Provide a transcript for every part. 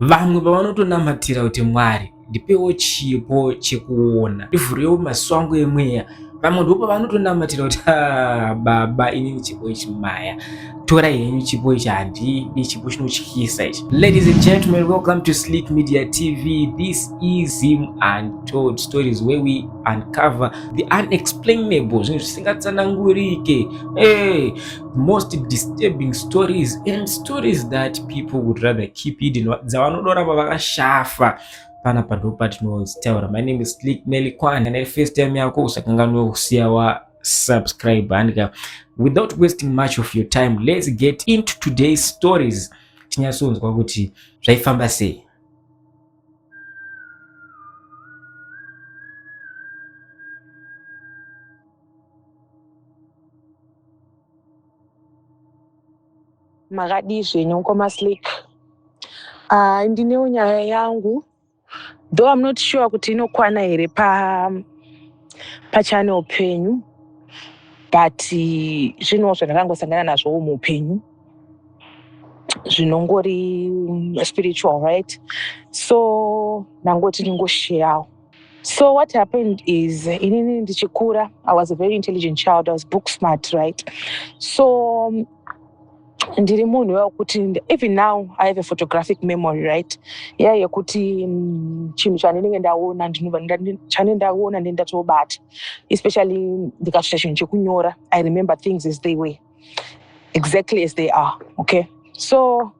Vamwe pavanotonamatira kuti Mwari ndipewo chipo chekuona, ndivhurewo maziso angu emweya, vamwe ndipo pavanotonamatira kuti baba inini chipo ichi maya, torai henyu chipo ichi, handidi chipo chinotyisa ichi. Ladies and gentlemen, welcome to Sliq Media TV. This is Zim Untold Stories, where we uncover the unexplainable, zvinhu zvisingatsanangurike, hey, most disturbing stories and stories that people would rather keep hidden, dzavanodoramba vakashafa. Panapa ndo patinotaura. My name is Sliq Melikwan, and first time yako usakanganwe kusiya wa subscribe. And without wasting much of your time, let's get into today's stories, tinyatsonzwa kuti zvaifamba sei. Makadii zvenyu mukoma Sliq? Ndinewo nyaya yangu, though I'm not sure kuti inokwana here pachannel penyu, but zvinhu zvandakangosangana nazvo muupenyu zvinongori spiritual, right? So ndangoti ndingosharewo. So what happened is, inini ndichikura, I was a very intelligent child. I was book smart, right? So ndiri munhu wekuti even now I have a photographic memory, right? Iya yekuti chinhu chandinenge ndaona, chanenge ndaona ndini ndatobata, especially ndikatoita chinhu chekunyora, I remember things as they were, exactly as they are, okay? So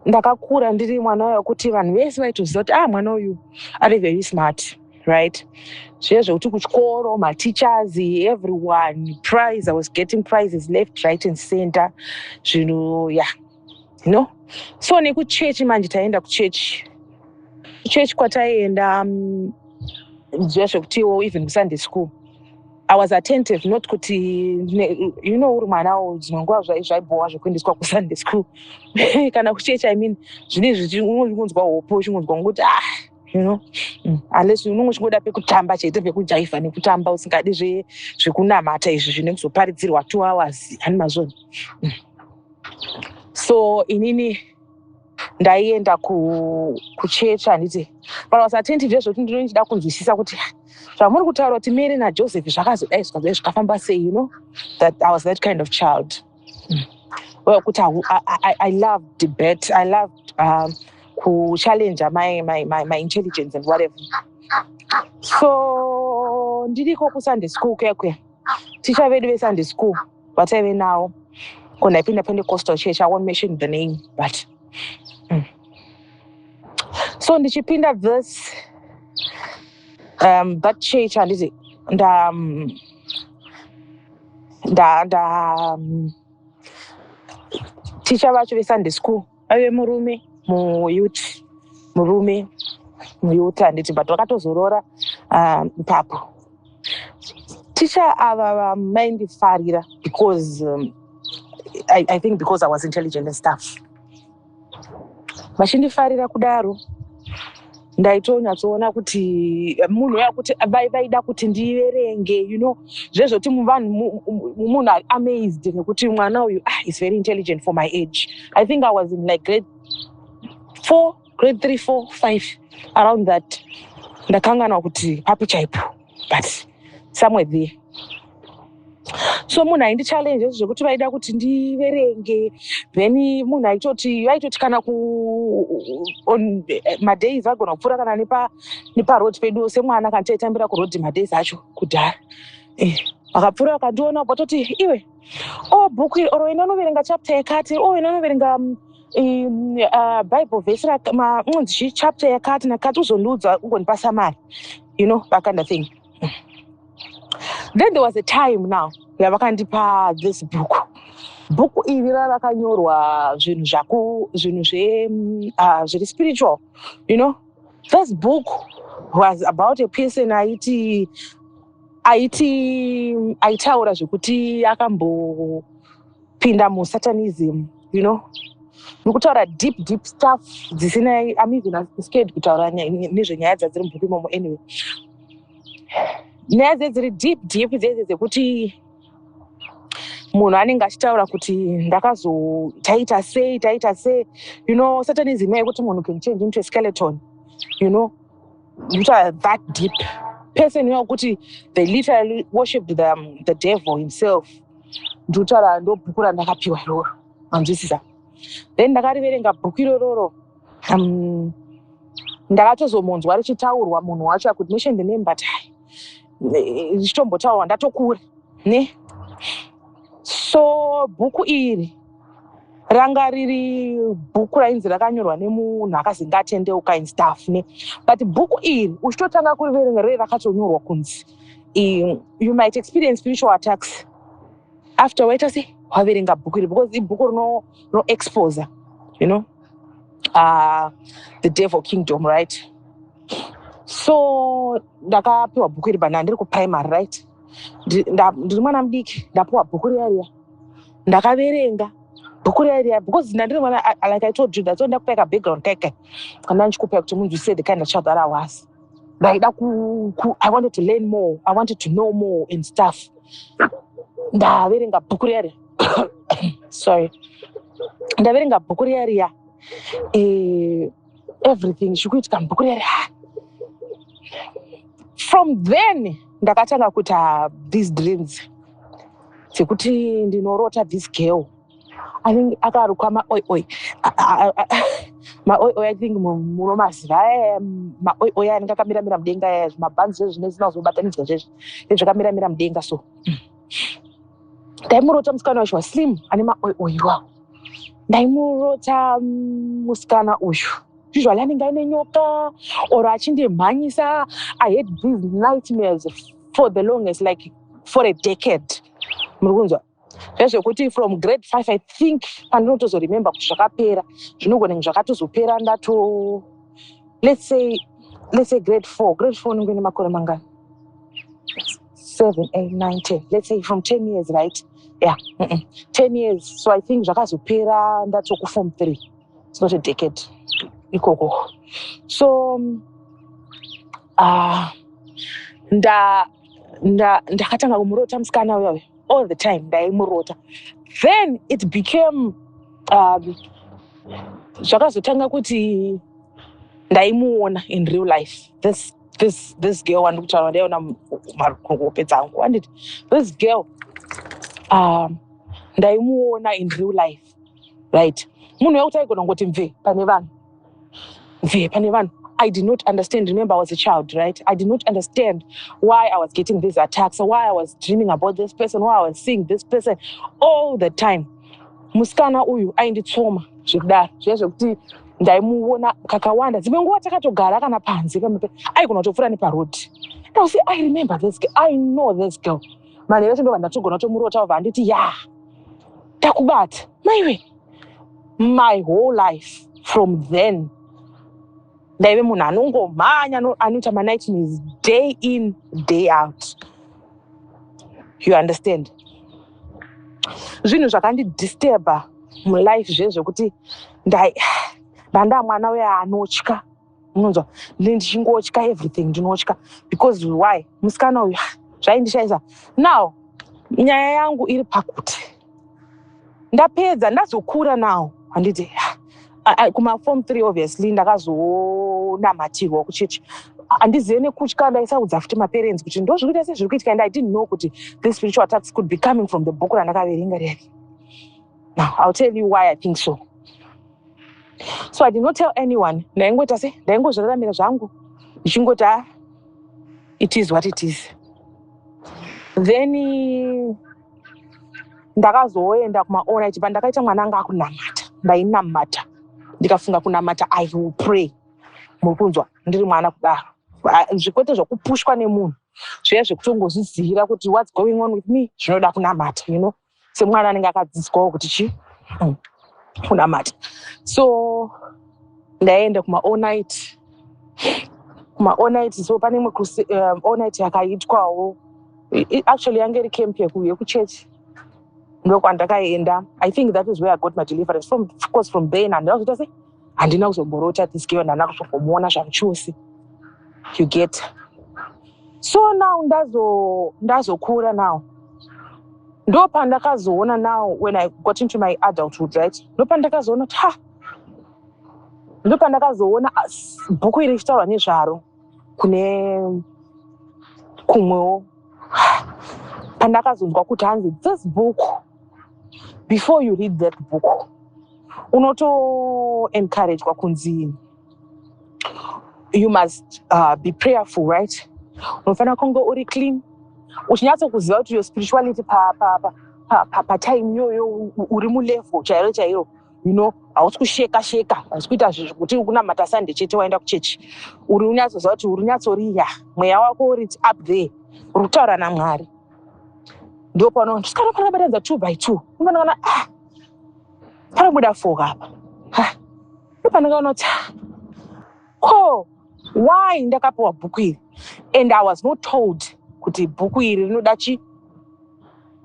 ndakakura ndiri mwana wekuti vanhu vese vaitoziva kuti, ah, mwana uyu ari very smart, right? Zviye zvekuti kuchikoro mateachers, everyone, prize, I was getting prizes left, right and center, zvinhu, yeah, you know. So nekuchechi manje, taienda kuchechi. Kuchechi kwataienda, zviya zvekutiwo even kuSunday school I was attentive, not kuti uri mwana, dzimwe nguva zvaibhowa zvekuendeswa kuSunday school kana kuchechi. I mean, zvinezvi unonzwa hope, uchingonzwa ngokuti, ah, unless unonge uchingoda pekutamba chete, pekujaivha nekutamba, usingadi zvekunamata izvi zvine kuzoparidzirwa 2 hours, hani mazvona. So inini ndaienda kuchechi, handiti? But I was attentive zvezvekuti ndinochida kunzwisisa kuti zvamuri kutaura kuti Mary naJoseph zvakazodai, zvikazodai, zvikafamba sei, that I was that kind of child. Well, kuti I loved debate, I loved kuchallenge my intelligence and whatever. So ndiriko kuSunday school kuya kuya, ticha vedu veSunday school vataive navo, ko ndaipinda Pentecostal church, I won't mention the name, but. So ndichipinda this that church, handiti, nda nda nda ticha vacho veSunday school vaive murume muyouth, murume muyouth, handiti? But vakatozorora ipapo. Ticha ava vaindifarira because I think because I was intelligent and stuff. Vachindifarira kudaro, ndaitonyatsoona kuti munhu uya kuti vaida kuti ndiverenge, zvezvoti vanhu, munhu ari amazed nekuti mwana uyu, ah, is very intelligent for my age. I think I was in like grade four, grade three, four, five, around that. Ndakanganwa kuti papi chaipo, but somewhere there. So munhu aindichallenge zvekuti vaida kuti ndiverenge. Then munhu aitoti, vaitoti kana ku on madays vagona kupfuura kana neparoad pedu semwana, kana taitambira kuroad madays acho kudhara, vakapfuura vakandiona, vatoti, "Iwe, o bhuku iri, oro enda unoverenga chapter yakati, o enda unoverenga Bible verse, unonzi chapter yakati nakati, uzondiudza, ugondipasa mari," that kind of thing. Then there was a time now yavakandipa this book. Bhuku iri rarakanyorwa zvinhu zvaku zvinhu zve zviri spiritual. This book was about a person aiti aitaura zvekuti akambopinda musatanism. Ndikutaura deep, deep stuff dzisina, I'm even scared kutaura nezvenyaya dzadziri mubhuku imomo. Anyway, nyaya dzedziri deep, deep dzedze dzekuti Munhu anenge achitaura kuti ndakazo taita sei, taita sei. Satanism yekuti munhu can change into a skeleton, which are that deep person wekuti they literally worshipped the devil himself. Ndikutaura ndo bhuku randakapiwa iroro, manzwisisa? Then ndakariverenga bhuku irororo. Ndakatozomonzwa richitaurwa munhu wacho. I could mention the name, but hai, richitombotaurwa ndatokura ne. So bhuku iri ranga riri bhuku rainzi rakanyorwa nemunhu akazinge atendeuka and stuff ne. But bhuku iri uchitotanga kuriverenga, rei rakatonyorwa kunzi you might experience spiritual attacks after waita sei, waverenga bhuku iri, because ibhuku rinoexposa the devil kingdom, right? So ndakapiwa bhuku iri bana ndiri kuprimary, right? Ndiri mwana mudiki, ndapiwa bhuku riya riya, ndakaverenga bhuku riya riya because ndandiri mwana. Like I told you, that's why ndakupai kabackground kaikai kana ndichikupai kuti munzwisise the kind of child that I was. Ndaida I wanted to learn more, I wanted to know more and stuff. Ndaverenga bhuku riya riya, sorry, ndaverenga bhuku riya riya, everything zviri kuitika mubhuku riya riya. From then ndakatanga kuita these dreams dzekuti ndinorota this girl. I think akarukwa maoi oi, maoi oi. I think munomaziva aya maoi oi anenge akamiramira mudenga aya, zvimabhanzi zvezvi zvisina kuzobatanidzwa zvezvi zvakamira-mira mudenga. So ndaimurota musikana wacho waslim ane maoi oi iwawo. Ndaimurota musikana uyu. Usually anenge aine nyoka or achindimhanyisa. I had these nightmares for the longest, like for a decade. Muri kunzwa zvezvekuti from grade 5, I think, pandinotozoremember kuti zvakapera, zvinogona kunge zvakatozopera ndato let's say grade 4. Grade 4 unenge une makore mangani? 7, 8, 9, 10. Let's say from 10 years, right? Yeah, 10 years. So I think zvakazopera ndatokuform 3. It's not a decade ikoko. So ndakatanga kumurota musikana uya all the time, ndaimurota. Then it became zvakazotanga kuti ndaimuona in real life, this girl wandiri kutaura. Ndaiona mahope dzangu, anditi? This girl ndaimuona in real life, right? Munhu wekuti aigona kungoti mve pane vanhu, mve pane vanhu. I did not understand. Remember, I was a child, right? I did not understand why I was getting these attacks, why I was dreaming about this person, why I was seeing this person all the time. Musikana uyu ainditsoma zvekudaro zviya zvekuti ndaimuona kakawanda. Dzimwe nguva takatogara kana panze pamape, aigona kutopfuura neparodhi. Ndausi, I remember this girl, I know this girl. Manheru acho ndobva ndatogona kutomurota, obva anditi, "Ya, takubata maiwe." My whole life from then ndaive munhu anongomhanya, anoita manightmares day in, day out. You understand? Zvinhu zvakandidisturba mulife zvezvekuti ndanda mwana uya anotya, unonzwa? Ndichingotya everything, ndinotya because why? Musikana uyu zvaindishaisa. Now nyaya yangu iri pakuti ndapedza, ndazokura now, handiti? Kumaform 3, obviously, ndakazonamatirwa kuchechi. Handizive nekutya, ndaisaudza futi maparents kuti ndo zviri kuita sezviri kuitika. And I didn't know kuti this spiritual attacks could be coming from the book randakaverenga riyari. Now I'll tell you why I think so. So I did not tell anyone. Ndaingoita se ndaingozviraramira zvangu, ndichingoti, "Ah, it is what it is." Then ndakazoenda kumaall-night. Pandakaita mwana anga akunamata, ndainamata. Ndikafunga kunamata, I will pray. Muri kunzwa? Ndiri mwana kudaro, zvikwete zvokupushwa nemunhu zviya, zvekutongozvizivira kuti what's going on with me zvinoda kunamata, semwana anenge akadzidziswawo kuti chi kunamata. So ndaenda kuma-all night, kuma-all night. So pane imwe all night yakaitwawo. Actually yange iri camp yekuchechi, ndokwandakaenda. I think that is where I got my deliverance from. Of course, from then handina kuzoita sei, handina kuzomborota this girl, handina kuzombomuona zvamuchose. You get? So now ndazokura now. Ndo pandakazoona now when I got into my adulthood, right? Ndo pandakazoona kuti ha, ndo pandakazoona bhuku iri richitaurwa nezvaro kune kumwewo, pandakazonzwa kuti hanzi this book, before you read that book, unotoencouragwa kunzi you must be prayerful, right? Unofanira kunge uri clean, uchinyatsokuziva kuti your spirituality patime iyoyo uri mulevel chairo chairo. Hausi kusheka sheka, hausi kuita zvekuti kunamata Sunday chete, waenda kuchechi. Uri unyatsoziva kuti uri unyatsoriya mweya wako uri up there, uri kutaura naMwari. Ndo pano ndisikana panobatanidza two by two, unoona, ah, panobuda four apa. Ndo pandakaona kuti, ah, ko why ndakapiwa bhuku iri and I was not told kuti bhuku iri rinoda chi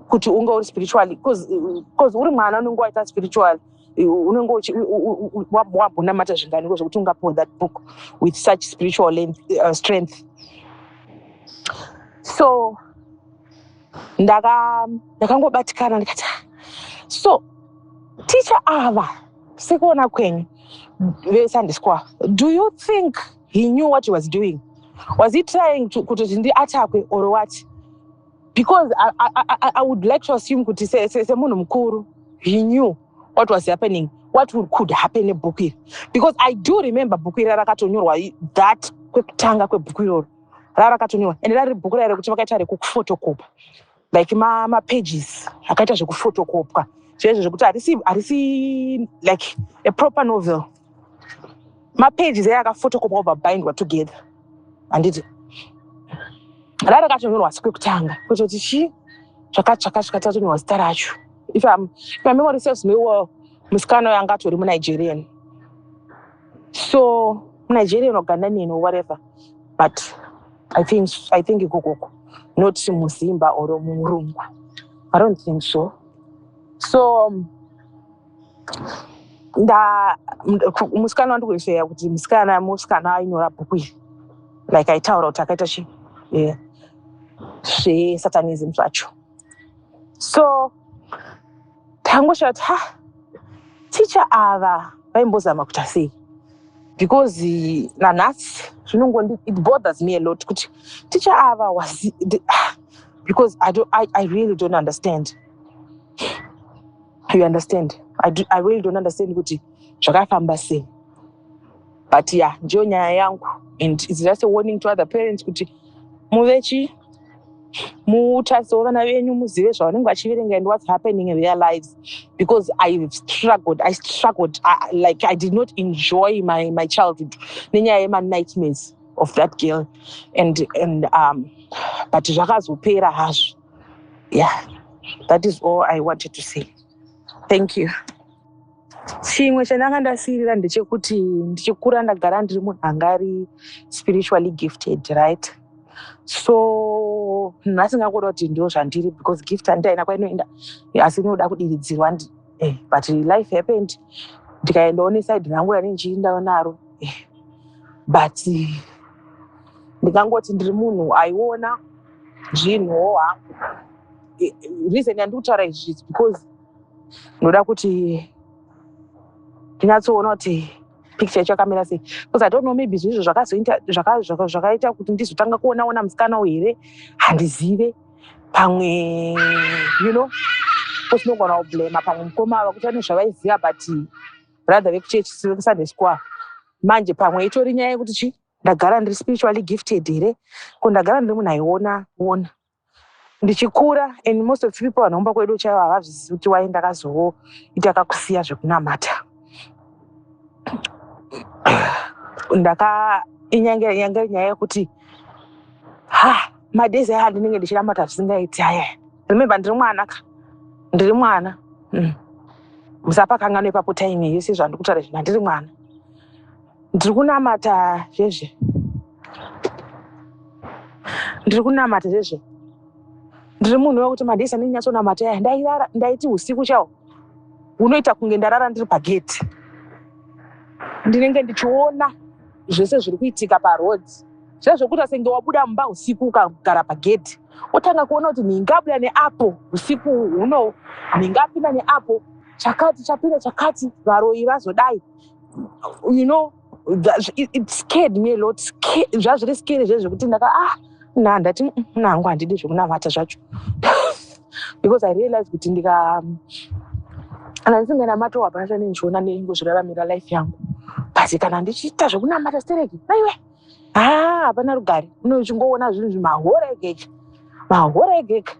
kuti unge uri spiritually? Because uri mwana unenge waita spiritual, unenge wambonamata zvinganiko zvokuti ungapiwa that book with such spiritual strength? So ndakangobatikana, ndikati, "Ah, so ticha ava, sekuona kwenyu veSunday school, do you think he knew what he was doing? Was he trying to kuti ndiattackwe or what?" Because I would like to assume kuti semunhu mukuru he knew what was happening, what could happen nebhuku iri, because I do remember bhuku iri rakatonyorwa, that kwekutanga kwebhuku iroro rarakatonyorwa, ende rari bhuku rairo rekuti vakaita rekufotokopa, like mapages akaita zvekufotokopwa zvezvo, zvekuti harisi like a proper novel. Mapages aya akafotokopwa, obva bindwa together, handiti? Rarakatonyorwa kwekutanga kutoti chi zvakati zvakati zvakati, ratonyorwa zita racho. If my memory serves me well, musikana uyo anga atori muNigerian, so muNigerian or Ghananian or whatever, but I think ikokoko, not muZimba or murungu, I don't think so. So nda musikana wandikureferya kuti musikana ainyora bhuku iri, like aitaura kuti akaita chi zvesatanism zvacho. So tangoshaya kuti, ha, ticha ava vaimbozama kuita sei? Because nanhasi zvinongondi, it bothers me a lot kuti ticha ava was, because I, don't, I really don't understand, you understand? I really don't understand kuti zvakafamba sei. But yeah, ndiyo nyaya yangu, and it's just a warning to other parents kuti muve chi mutarisewo vana venyu, muzive zvavanenge vachiverenga and what's happening in their lives, because I've struggled, I struggled. Like, I did not enjoy my childhood nenyaya yemanightmares of that girl, and but zvakazopera hazvo. Yeah, that is all I wanted to say. Thank you. Chimwe chandanga ndasiyirira ndechekuti ndichikura ndagara ndiri munhu anga ari spiritually gifted, right? So nhasi ngakuda kuti ndo zvandiri, because gift handiaina kwainoenda, asi inoda kudiridzirwa. But life happened, ndikaendawo neside rangu randinenge ndichiendawo naro. But ndingangoti ndiri munhu aiona zvinhuwo hangu. Reason yandiri kutaura izvi is because ndoda kuti ndinyatsoona kuti picture yacho yakamira sei, because I don't know, maybe zvinhu zvakazoita zvakaita kuti ndizotanga kuona ona musikana uyu here, handizive. Pamwe potinogona kublema pamwe mukoma ava kuti vane zvavaiziva, but brother vekuchechi, vekuSunday school manje, pamwe itori nyaya yekuti chi ndagara ndiri spiritually gifted here, ko ndagara ndiri munhu aiona ona ndichikura. And most of people vanomba kwedu chaivo havazvizivi kuti wai ndakazoita kakusiya zvekunamata. Ndaka inyange yange nyaya yekuti, ha, madays aya andinenge ndichinamata zvisingaiti aya. Remember, ndiri mwana ka, ndiri mwana. Musapakanganwa ipapo time yese zvandiri kutaura izvi, ndandiri mwana, ndiri kunamata zvezve, ndiri kunamata zvezve. Ndiri munhu wekuti madays andinyatsonamata aya, ndairara, ndaiti usiku chawo unoita kunge ndarara ndiri pageti, ndinenge ndichiona zvese zviri kuitika paroad, zvezvekuita senge wabuda mumba usiku ukagara pagedhi. Wotanga kuona kuti nhingi abuda neapo usiku huno, nhingi apinda neapo, chakati chapinda chakati, varoyi vazodai. You know, it scared me a lot. Zvazviri scary zvezvekuti ndaka ah na ndati nangu handidi zvekunamata zvacho, because I realized kuti ndika kana ndisinganamatawo hapana chandinenge ndichiona, nengozviraramira life yangu. But kana ndichiita zvekunamata stereki, aiwe, ha, hapana rugare. Unochingoona zvinhu zvimahora ega ega, mahora ega ega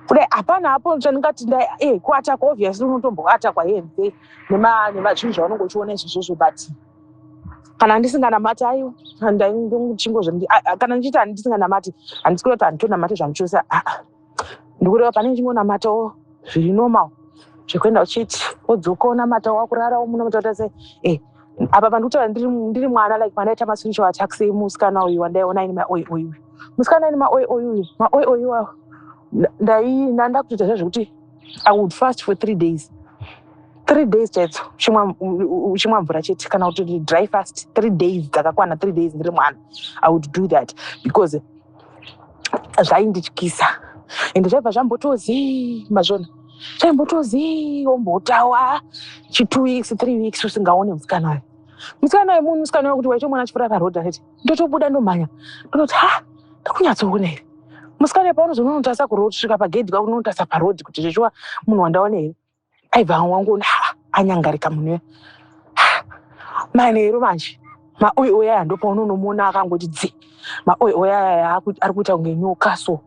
kudai. Hapana hapo chandingati ndai kuatakwa. Obviously unotomboatakwa hembe nemazvinhu zvaunenge uchiona izvozvozvo, but kana ndisinganamati, aiwa, kana ndichiti handisinganamati, handisi kureva kuti handitonamati zvamuchose. Aa, ndikureva pane ndichingonamatawo zviri normal, zvekuenda uchechi, wodzoka, wonamata, wakurara, munamata kuita sei. Apa pandikutaura ndiri mwana, like pandaita maspiritual attacks emusikana uyu wandaiona aine maoi oi uyu, musikana aine maoi oi uyu, maoi oi iwayo, ndai ndanda kutoita zvezvekuti I would fast for 3 days, 3 days chaidzo, uchimwa mvura chete, kana kuti dry fast 3 days dzakakwana, 3 days. Ndiri mwana I would do that because zvaindityisa. Ende zvaibva zvambotozi mazvona, zvaimbotozi wombotawa chi 2 weeks, 3 weeks usingaoni musikana uyu. Musikana uyu munhu, musikana wekuti waitomwana achipfuura parodhi, achiti ndotobuda, ndomhanya, ndonoti, "Ha, ndakunyatsoona here musikana?" Paunozononotarisa kurodhi, svika pagedhi, kwakunonotarisa parodhi kuti zvechiwa munhu wandaona here, aibva wangoona, ha, anyangarika munhu uya. Manheru manje maoi oi aya ndopaunonomuona akangoti dzi, maoi oi aya ari kuita kunge nyoka. So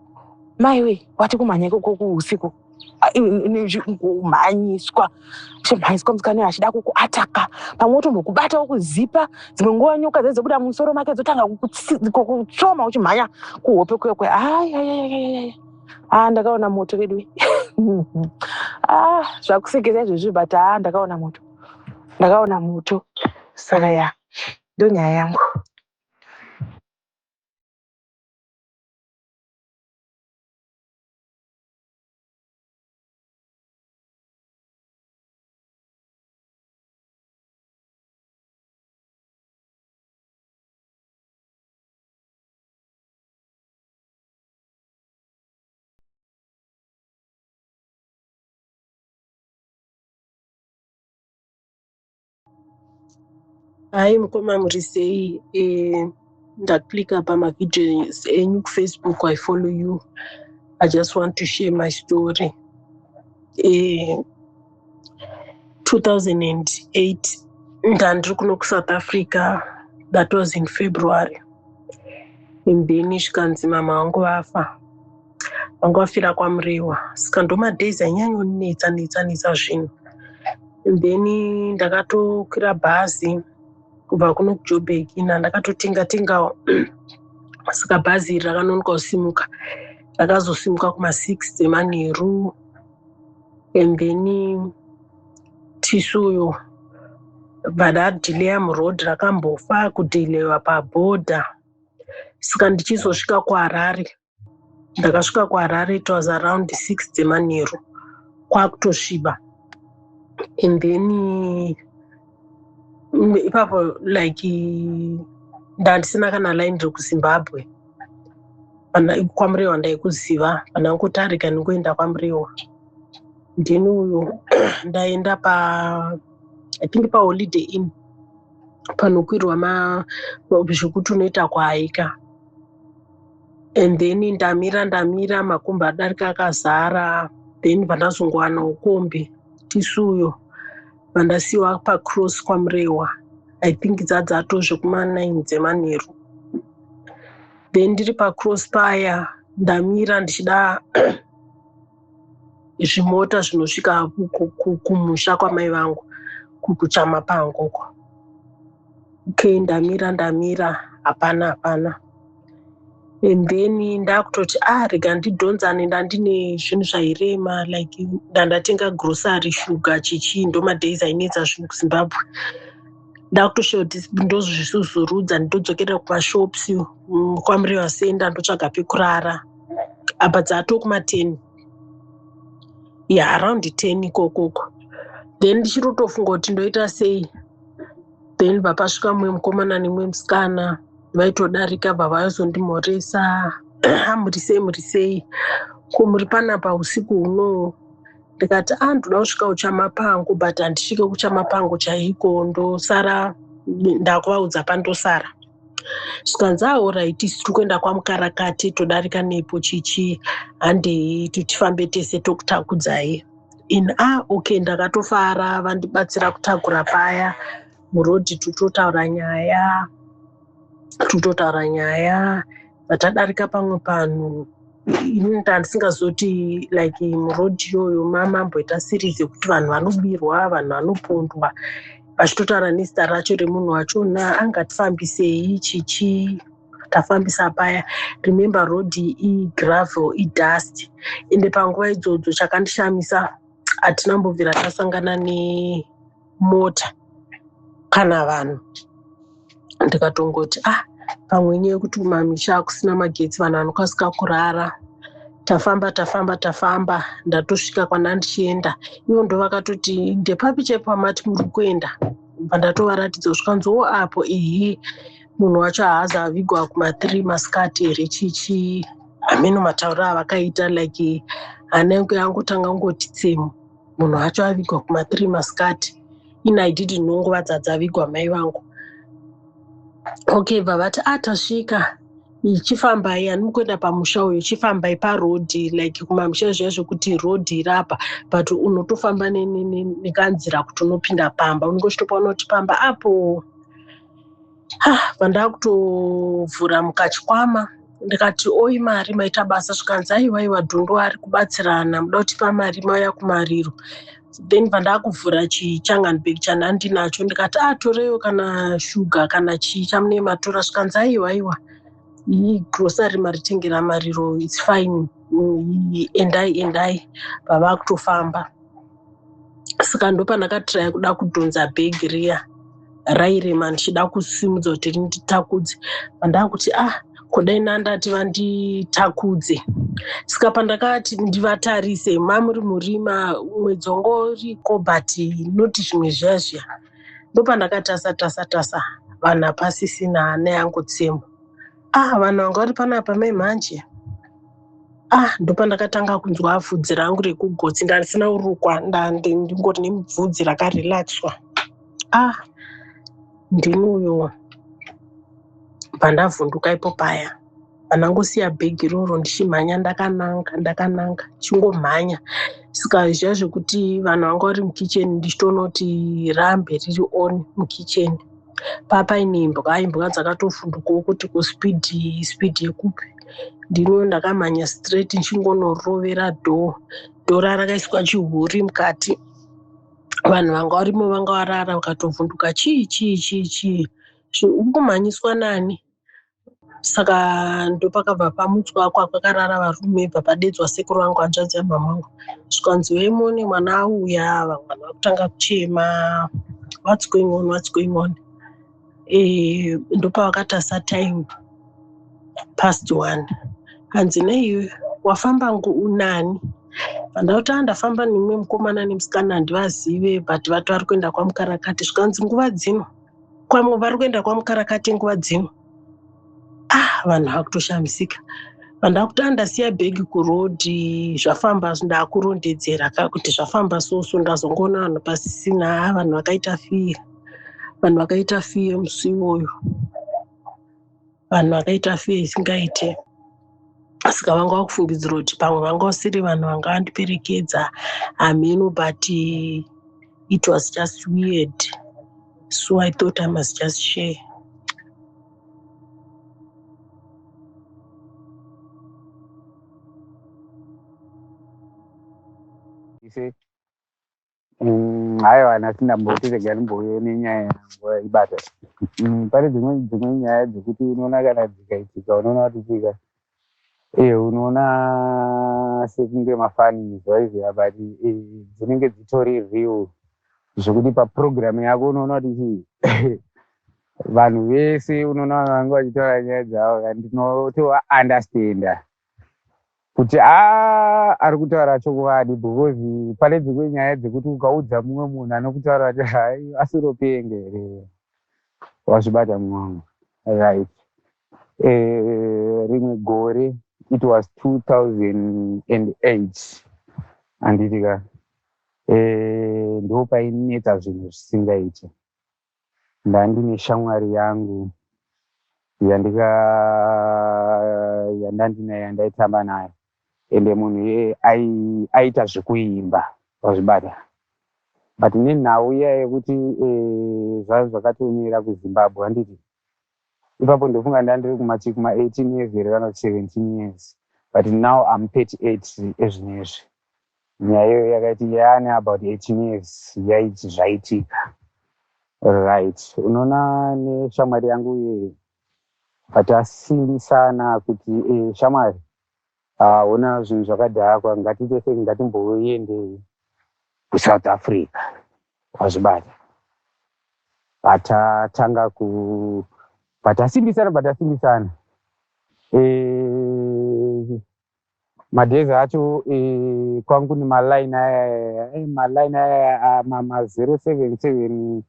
maiwe, wati kumhanya ikoko kuusiku, kumhanyiswa, uchimhanyiswa, musikana uyu achida kukuataka, pamwe wotombokubata, wokuzipa. Dzimwe nguva nyoka dzaizobuda mumusoro make, dzotanga kukutsoma uchimhanya kuhope kwekwe. Ayayayayaya, ah, ndakaona moto vedu. Ah, zvakusekesa izvezvi, but ah, ndakaona moto, ndakaona moto. Saka ya, ndonyaya yangu. Hai mukoma, muri sei? Ndaklika pamavideos enyu kuFacebook. I follow you. I just want to share my story. 2008 ndandiri kuno kuSouth Africa. That was in February, and then zvikanzi mama vangu vafa, vanga vafira kwaMurewa. Saka ndo madays ainyanyonetsa netsa netsa zvinhu. And then ndakatokwira bhazi kubva kuno kuJoburg, ndakatotenga tengawo. Saka bhazi iri rakanonoka kusimuka, rakazosimuka kuma6 dzemanheru. And then tisuyo bva radhileya muroad, rakambofa kudhilewa pabhodha. Saka ndichizosvika kuHarare, ndakasvika kuHarare, it was around 6 dzemanheru, kwakutosviba. And then ipapo like ndandisina kana line rekuZimbabwe. KwaMurewa ndaikuziva, pandangotarika ndingoenda kwaMurewa. Ndini uyo ndaenda pa, I think, paHoliday Inn, panokwirwa zvekuti unoita kuhaika. And then ndamira, ndamira, makombi adarika akazara. Then pandazongowanawo kombi, tisuyo vandasiyiwa pacross kwaMurewa. I think dzadzatozve kuma9 dzemanheru. Then ndiri pacross paya, ndamira ndichida zvimota zvinosvika kumusha kwamai vangu, kuChamapango uko. Okay, ndamira, ndamira, hapana, hapana. And then ndakutoti, ah, rega ndidhonzane. Ndandine zvinhu zvairema, like ndandatenga grocery, shuga, chichii. Ndo madays ainetsa zvinhu kuZimbabwe. Ndakutoshaya kuti ndozvisuzurudza, ndodzokera kumashops kwaMurewa Center, ndotsvaga pekurara. Apa dzato kuma10, ya, around 10 ikokoko. Then ndichiri kutofunga kuti ndoita sei. Then bva pasvika mumwe mukomana nemumwe musikana vaitodarika, bva vazondimhoresa. Muri sei, muri sei ko, muri panapa usiku hunowo? Ndikati, a, ndoda kusvika kuChamapango, but handisvike kuChamapango chaiko, ndosara ndakuvaudza pandosara. Zvikanzi, alright, isu tiri kuenda kwaMukarakati, todarika nepo, chichi, handei tifambe tese, tokutakudzai in. Ah, okay, ndakatofara. Vandibatsira kutakura paya murodhi, tutotaura nyaya, tutotaura nyaya. Vatadarika pamwe panhu, ini ndandisingazoti like murodhi iyoyo mamamboita series yekuti vanhu vanobirwa, vanhu vanopondwa, vachitotaura nezita racho remunhu wachona. Angatifambisei chichi, tafambisa paya. Remember, rodhi igravel, idust, ende panguva idzodzo chakandishamisa, hatina kumbobvira tasangana nemota kana vanhu. Ndikatongoti, ah, pamwe inyaya yekuti kumamisha hakusina magetsi, vanhu vanokasika kurara. Tafamba, tafamba, tafamba, ndatosvika kwana ndichienda. Ivo ndo vakatoti, ndepapi chaipo pamati muri kuenda? Bva ndatovaratidza, zvikanziwo apo ihi munhu wacho haazi avigwa kuma3 masikati here, chichi. Hameno matauriro avakaita, like hana yangu yangotanga kungoti tsemu, munhu wacho avigwa kuma3 masikati. Ini I didn't know nguva dzadzavigwa mai vangu. Okay, bva vati, a, tasvika, ichifambai, handiri kuenda pamusha uyu, chifambai parodhi. Like kumamisha zviya zvekuti rodhi irapa, but unotofamba nekanzira kuti unopinda pamba, unenge uchitopaona kuti pamba apo. Ah, pandakutovhura mukachikwama, ndikati, oi, mari, maita basa. Zvikanzi, aiwa, aiwa, dhundo ari kubatsirana, muda kutipa mari, mauya kumariro. Then pandakuvhura chichangan bag chandandinacho, ndikati, a, toreiwo kana shuga kana chii chamunee matora. Zvikanzi, aiwa, aiwa, iyi grocery maritengera mariro, it's fine, endai, endai. Vava kutofamba. Saka ndopandakatraya kuda kudhonza bhegi riya rairema, ndichida kusimudza kuti rinditakudze. Pandakuti, ah, kudai nandati vanditakudze. Saka pandakati ndivatarise, mamuri murima, mwedzi wanga uriko, but noti zvimwe zviya zviya. Ndopandakatasa tasa tasa, vanhu hapasisina. Hana yangu tsemo. Ah, vanhu vanga vari panapa mai mhanje. Ah, ndopandakatanga kunzwa bvudzi rangu rekugotsi, ndandisina kurukwa, ndingori nebvudzi rakarelaxwa. Ah, ndini uyo pandavhunduka ipo paya. Pandangosiya bhegi iroro, ndichimhanya ndakananga, ndakananga, chingomhanya. Saka zviya zvekuti vanhu vanga vari mukicheni, ndichitoona kuti rambe riri on mukicheni, papaine imbwa, imbwa dzakatovhundukawo kuti kuspeed, speed yekupi. Ndino ndakamhanya straight, ndichingonorovera door. Door rakaiswa chihuri mukati. Vanhu vanga varimo vanga varara, vakatovhunduka, chii, chii, chii, chii, uri kumhanyiswa nani? Saka ndopakabva pamutswa kwakarara varume, bva padedzwa sekuru vangu, hanzvadzi yamama vangu. Zvikanzi, wemone mwana auya. Vamwe vanhu vakutanga kuchema, what's going on, what's going on? Ndopavakatasa time, past 1. Hanzi, neiwe wafamba nani? Pandauti, ndafamba nemumwe mukomana nemusikana, handivazive, but vati vari kuenda kwaMukarakati. Zvikanzi, nguva dzino kwamwe vari kuenda kwaMukarakati nguva dzino? Ah, vanhu vakutoshamisika. Pandakuti, andasiya bhegi kurodhi, zvafamba, ndakurondedzera ka kuti zvafamba soso, ndazongoona vanhu pasisina. Vanhu vakaita fear, vanhu vakaita fear musi iwoyo, vanhu vakaita fear isingaite. Saka vanga vakufungidzira kuti pamwe vanga vasiri vanhu vanga vandiperekedza, hameno, but it was just weird, so I thought I must just share. Ise haiwa, nhasi ndamboti rega ndimbouye nenyaya yangu ibata. Pane dzimwe nyaya dzekuti unoona kana dzikaitika, unoona kuti chika unoona sekunge mafunnies waiziva, but dzinenge dzitori real, zvekuti paprogram yako unoona kuti chii, vanhu vese unoona vange vachitaura nyaya dzavo, ndinotovaundestanda kuti a ari kutaura chokwadi, because pane dzimwe nyaya dzekuti ukaudza mumwe munhu anokutaura kuti, hai, asiropenge here? Wazvibata mumwe wangu, right? Rimwe gore It was 2008, handiti ka? Ndo painetsa zvinhu zvisingaiti. Ndandine shamwari yangu yandika yandandinayo, yandaitamba nayo, ende munhu iyeye aita zvekuimba, wazvibata? But nenhau iya yekuti zvazvo zvakatomira kuZimbabwe, handiti? Ipapo ndofunga ndandiri kumati kuma-18 years here kana kuti 17 years, but now I'm 38 ezvinezvi. Nyaya iyoyo yakaiti yaane about 18 years yaiti zvaitika, right? Unoona, neshamwari yangu iyeye patasimbisana kuti shamwari, haona zvinhu zvakadhakwa, ngatiite sei, ngatimboendei kuSouth Africa, wazvibata? Patatanga ku patasimbisana madhezi acho kwangu nemalaini aya, malaini aya ma0773,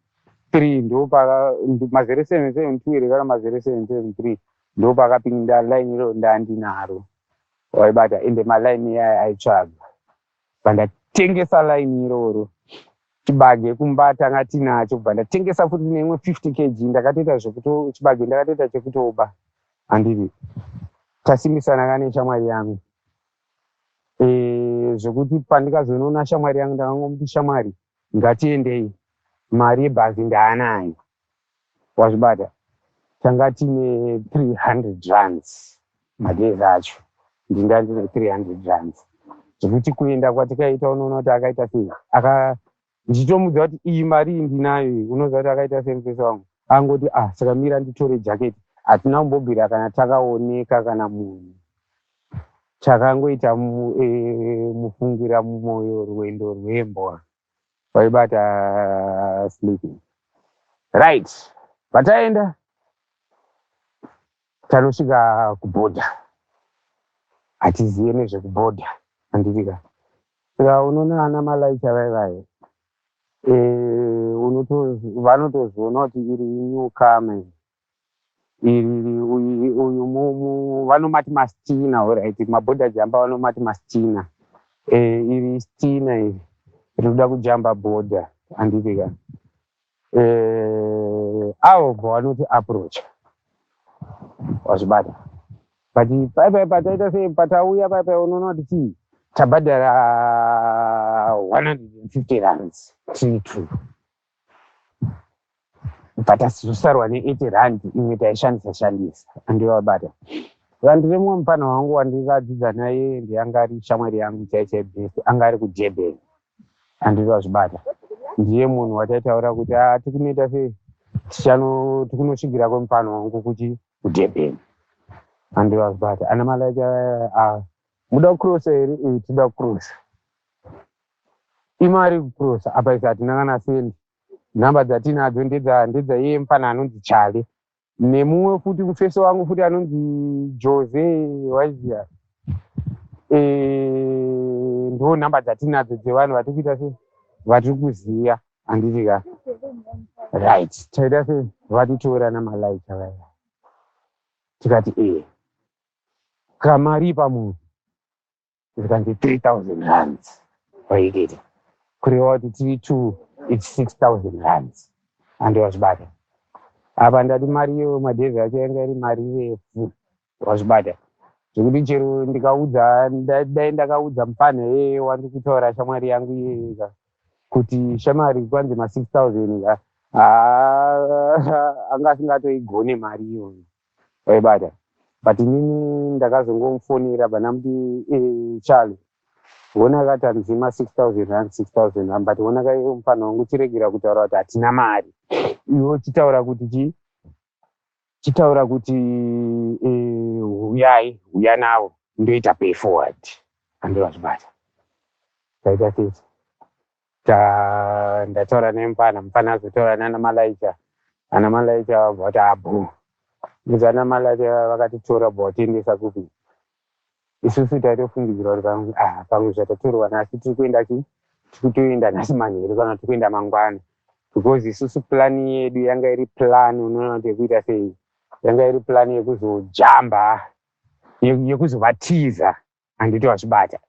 ndo ma0772 here kana ma0773, ndo pakapinda line iro ndandinaro, waibata? Ende malaini aya aitsvaga. Pandatengesa line iroro, chibage kumba tanga tinacho, bva ndatengesa futi neimwe 50 kg. Ndakatoita zvekuto chibage ndakatoita chekutoba, handiti? Tasimbisana kane shamwari yangu zvekuti pandikazonoona shamwari yangu, ndakangomuti, "Shamwari, ngatiendei, mari yebhazi ndaanayo," wazvibata? Tanga tine 300 rands madhezi acho, ndinda ndine 300 rands, zvekuti kuenda kwatikaita, unoona kuti akaita sei aka ndichitomudza kuti iyi mari iyi ndinayo iyi. Unoziva kuti akaita semufesi wangu angoti, "Ah, saka mira nditore jaketi." Hatina kumbobvira kana takaoneka kana munhu, takangoita mufungira mumwoyo, rwendo rwembwa, waibata? Sleeping, right? Pataenda, tanosvika kubhodha, hatizive nezvekubhodha, handitika? Saka unoona ana malaicha vai vanotozviona kuti iri newcomer iri, uyu vanomati mastina, alright, mabhodha jamba vanomati mastina. Iri stina iri rinoda kujamba bhodha, handitika? Avo bva vanoti approach, wazvibata? But paipai pataita sei, patauya paipai, unoona kuti chii, tabhadhara 150 rands tiri two, but tasizosarwa ne80 rand imwe taishandisa shandisa, handivabata? Vandire mumwe mupana wangu wandikadzidza naye, ndianga ari shamwari yangu chaichai best, anga ari kuDurban, handivazvibata? Ndiye munhu wataitaura kuti a tikunoita sei, tichano tikunosvikira kwemupano wangu kuchi kuDurban, handivazvibata? Ana malaita a muda kucrossa here? Tinoda kucrossa. Imari kucrossa apa isi hatina kana sendi. Nhamba dzatinadzo ndedzaiye mufana anonzi Chale nemumwe futi mufeso wangu futi anonzi Jose, waiziya? Ndo nhamba dzatinadzo dzevanhu vatiri kuita sei, vatiri kuziya, handiti ka? Right, taita sei, vatitora namalaita vaya, tikati e kamari pamunhu zvikanzi 3000 rands, waiketa? Kureva kuti tiri two, it's 6000 rands, handiwazvibata? Apa ndati mari iyo madhezi acho yanga iri mari refu, wazvibata? Zvekuti chero ndikaudza, dai ndakaudza mupfanha iyeye wandiri kutaura, shamwari yangu iyeyeka, kuti shamwari, kwanzi ma6000 ka, anga asingatoigone mari iyoyo, waibata? But inini ndakazongomufonera, bva ndamuti, "Charlie, ona akati hanzi ma6000 rand, 6000 rand, but ona kaiwe mufana wangu, chiregera kutaura kuti hatina mari. Iwe uchitaura kuti chii, chitaura kuti huyai, huya navo, ndoita pay forward," handovazvibata? Taita tete, ndataura nemufana, mufana azotaura nana malaicha, ana malaicha vabva vati abhu muzi. Ana malaicha vakatitora, bva vatiendesa kupi? Isusu taitofungidzira kuti pamwe, ah, pamwe zvatatorwa nhasi tiri kuenda chi tiri kutoenda nhasi manheru kana tiri kuenda mangwana, because isusu plan yedu yanga iri plan, unoona kuti yekuita sei, yanga iri plan yekuzojamba. Yekuzovatiza handiti wazvibata,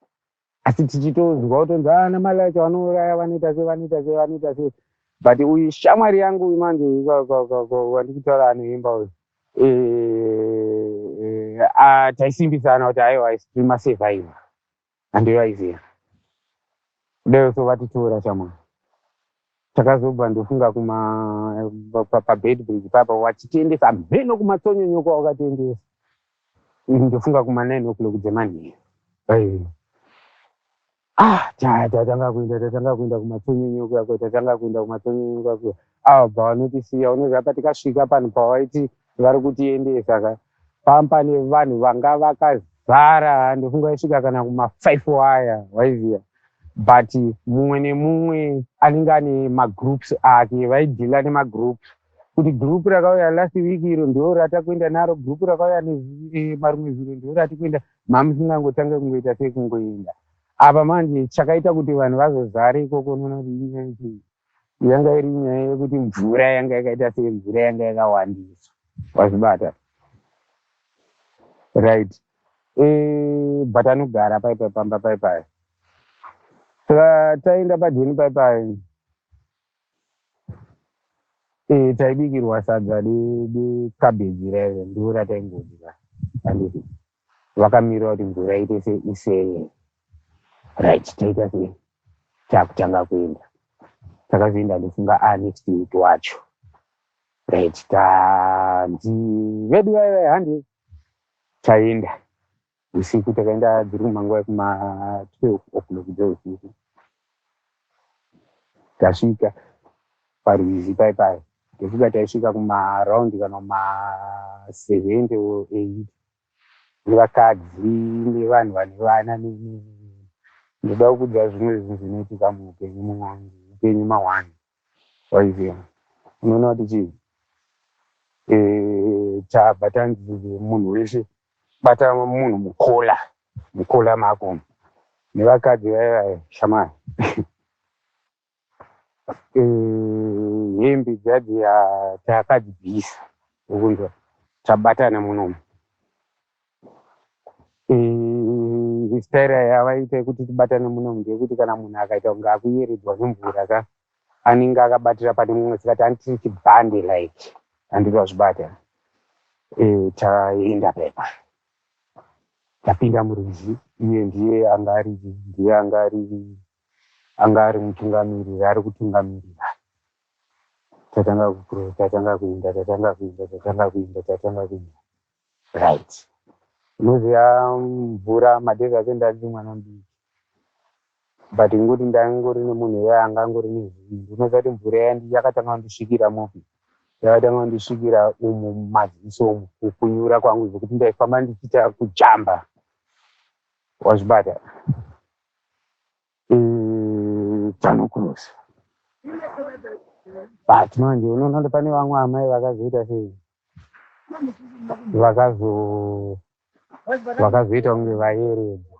asi tichitozwa kutonzi ana Malacha vanouraya, vanoita sei, vanoita sei, vanoita sei. But uyu shamwari yangu uyu manje wandikutaura anoimba uyu, taisimbisana kuti aiwa, isu tiri masurvivor, handivaiziva kudai. So vatitora shamwari, takazobva ndofunga kuma paBeitbridge papa, wachitiendesa mheno kumatsonyonyoko, wakatiendesa ndofunga kuma 9 o'clock dzemanheru. Ah, tatanga kuenda, tatanga kuenda kumatsonyonyoko yako, tatanga kuenda kumatsonyonyoko yako. Abva vanotisiya, unoziva, patikasvika panhu pavaiti vari kutiendesa ka, pamba nevanhu vanga vakazara, ndofunga isvika kana kuma5 waya, waiziya. But mumwe nemumwe anenge ane magroups ake, vaideala nemagroups, kuti group rakauya last week iro ndo ratakuenda naro, group rakauya marimwe zuro ndo ratikuenda. Mamusingangotange kungoita sekungoenda apa manje. Chakaita kuti vanhu vazozare ikoko, unoona kuti inyaya yekuti yanga iri nyaya yekuti mvura yanga yakaita sei, mvura yanga yakawandisa, wazvibata, right? But anogara paipai pamba paipai. Saka taenda padheni paipai, taibikirwa sadza nekabheji raive ndo rataingodya, handiti? Vakamirira kuti mvura ite se iseye, right? Taita sei, takutanga kuenda, takazoenda ndofunga next week wacho, right? Tanzi vedu vaiva handi, taenda usiku, takaenda dziri kumanguva ekuma 12 o'clock dzeusiku. Tasvika parwizi paipai, ndofunga taisvika kumaraundi kana kuma 70 or 8, nevakadzi nevanhu vane vana. Ndoda kukudza zvimwe zvinhu zvinoitika muupenyu, muupenyu mahwani, waiziva. Unoona kuti chii, tabva tanzi munhu weshe bata munhu mucollar, mucollar mako, nevakadzi vaiva shamani. Hembe dziya dziya takadzibvisa, ukunzwa, tabatana munomu. Staira yavaita yekuti tibatane munomu ndeyekuti kana munhu akaita kunge akuyeredzwa nemvura ka, anenge akabatira pane mumwe, saka tani chibhande like, handiti wazvibata? Taenda pepa, tapinda murwizi, iye ndiye anga ari, ndiye anga ari mutungamiriri, ari kutungamirira. Tatanga tatanga kuenda, tatanga kuenda, tatanga kuenda, tatanga kuenda, right? Unoziva mvura madhezi acho, ndandiri mwana mudiki, but ngoti ndaingori nemunhu iye angangori nezvivindi. Unoziva kuti mvura yakatanga kundisvikira mupi, yakatanga kundisvikira umu mumaziso umu, kukunyura kwangu, zvekuti ndaifamba ndichiita kujamba, wazvibata? Tanocrossa, but manje unoona kuti pane vamwe amai vakazoita sei, vakazoita kunge vayeredzwa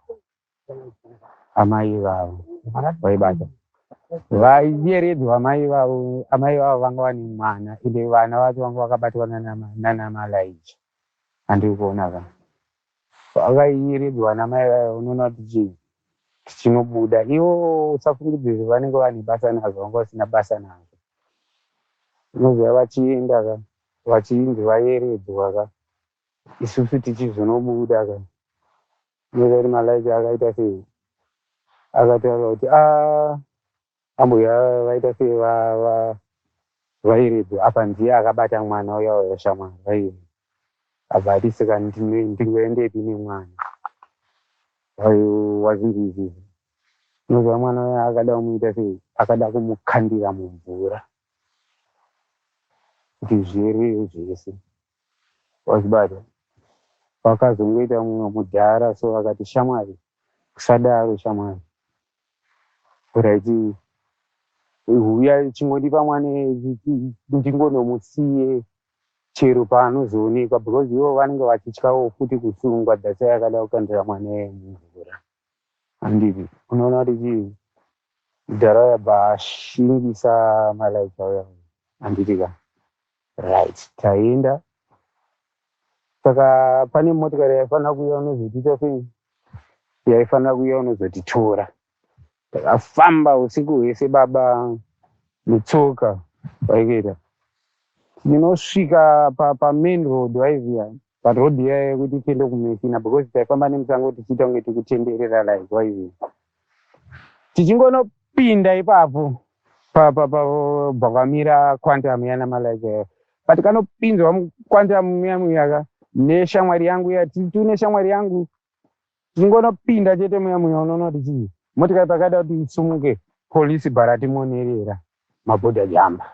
amai ivavo, waibata? Vaiyeredzwa amai ivavo, amai ivavo vanga vane mwana, ende vana vacho vanga vakabatwa nana Malaicha, handiri kuona ka. Vaiyeredzwa namai vavo. Unoona kuti chii, tichinobuda ivo, usafungidzire vanenge vane basa nazvo, vanga vasina basa nazvo. Unoziva vachienda ka, vachinzi vayeredzwa ka, isusu tichizonobuda ka, unoziva kuti Malaicha akaita sei? Akataura kuti a ambuya vaita sei, vairedzwa apa, ndiye akabata mwana uya weshamwari vai abva ati, "Saka ndingoendepi nemwana?" Wazinzi izvizvi, unoziva mwana uya akada kumuita sei, akada kumukandira mumvura kuti zviyerere zvese, wazvibata? Vakazongoita mumwe mudhara so akati, "Shamwari, usadaro shamwari, right? Uya chingondipa mwana ndingonomusiye chero paanozoonekwa," because ivo vanenge vachityawo futi kusungwa. That's why akada kukandira mwana iye mumvura, handiti? Unoona kuti chii, mudhara uya ashingisa Malaicha uya, handiti ka? Right, taenda. Saka pane motikari yaifanira kuuya unozotiita sei, yaifanira kuuya unozotitora. Takafamba usiku hwese baba netsoka vaikuita. Tinosvika pamain road, waiziya, paroad iya yekuti tiende kuMessina, because taifamba nemusango tichiita kunge tikutenderera like, waiziya. Tichingonopinda ipapo pakamira Quantum yana Malaika, but kanopinzwa muQuantum muya muyaka neshamwari yangu iya, tine shamwari yangu. Tichingonopinda chete muya muya, unoona kuti chii, motikari pakaida kuti isumuke, polisi bharatimonerera maborder jumper,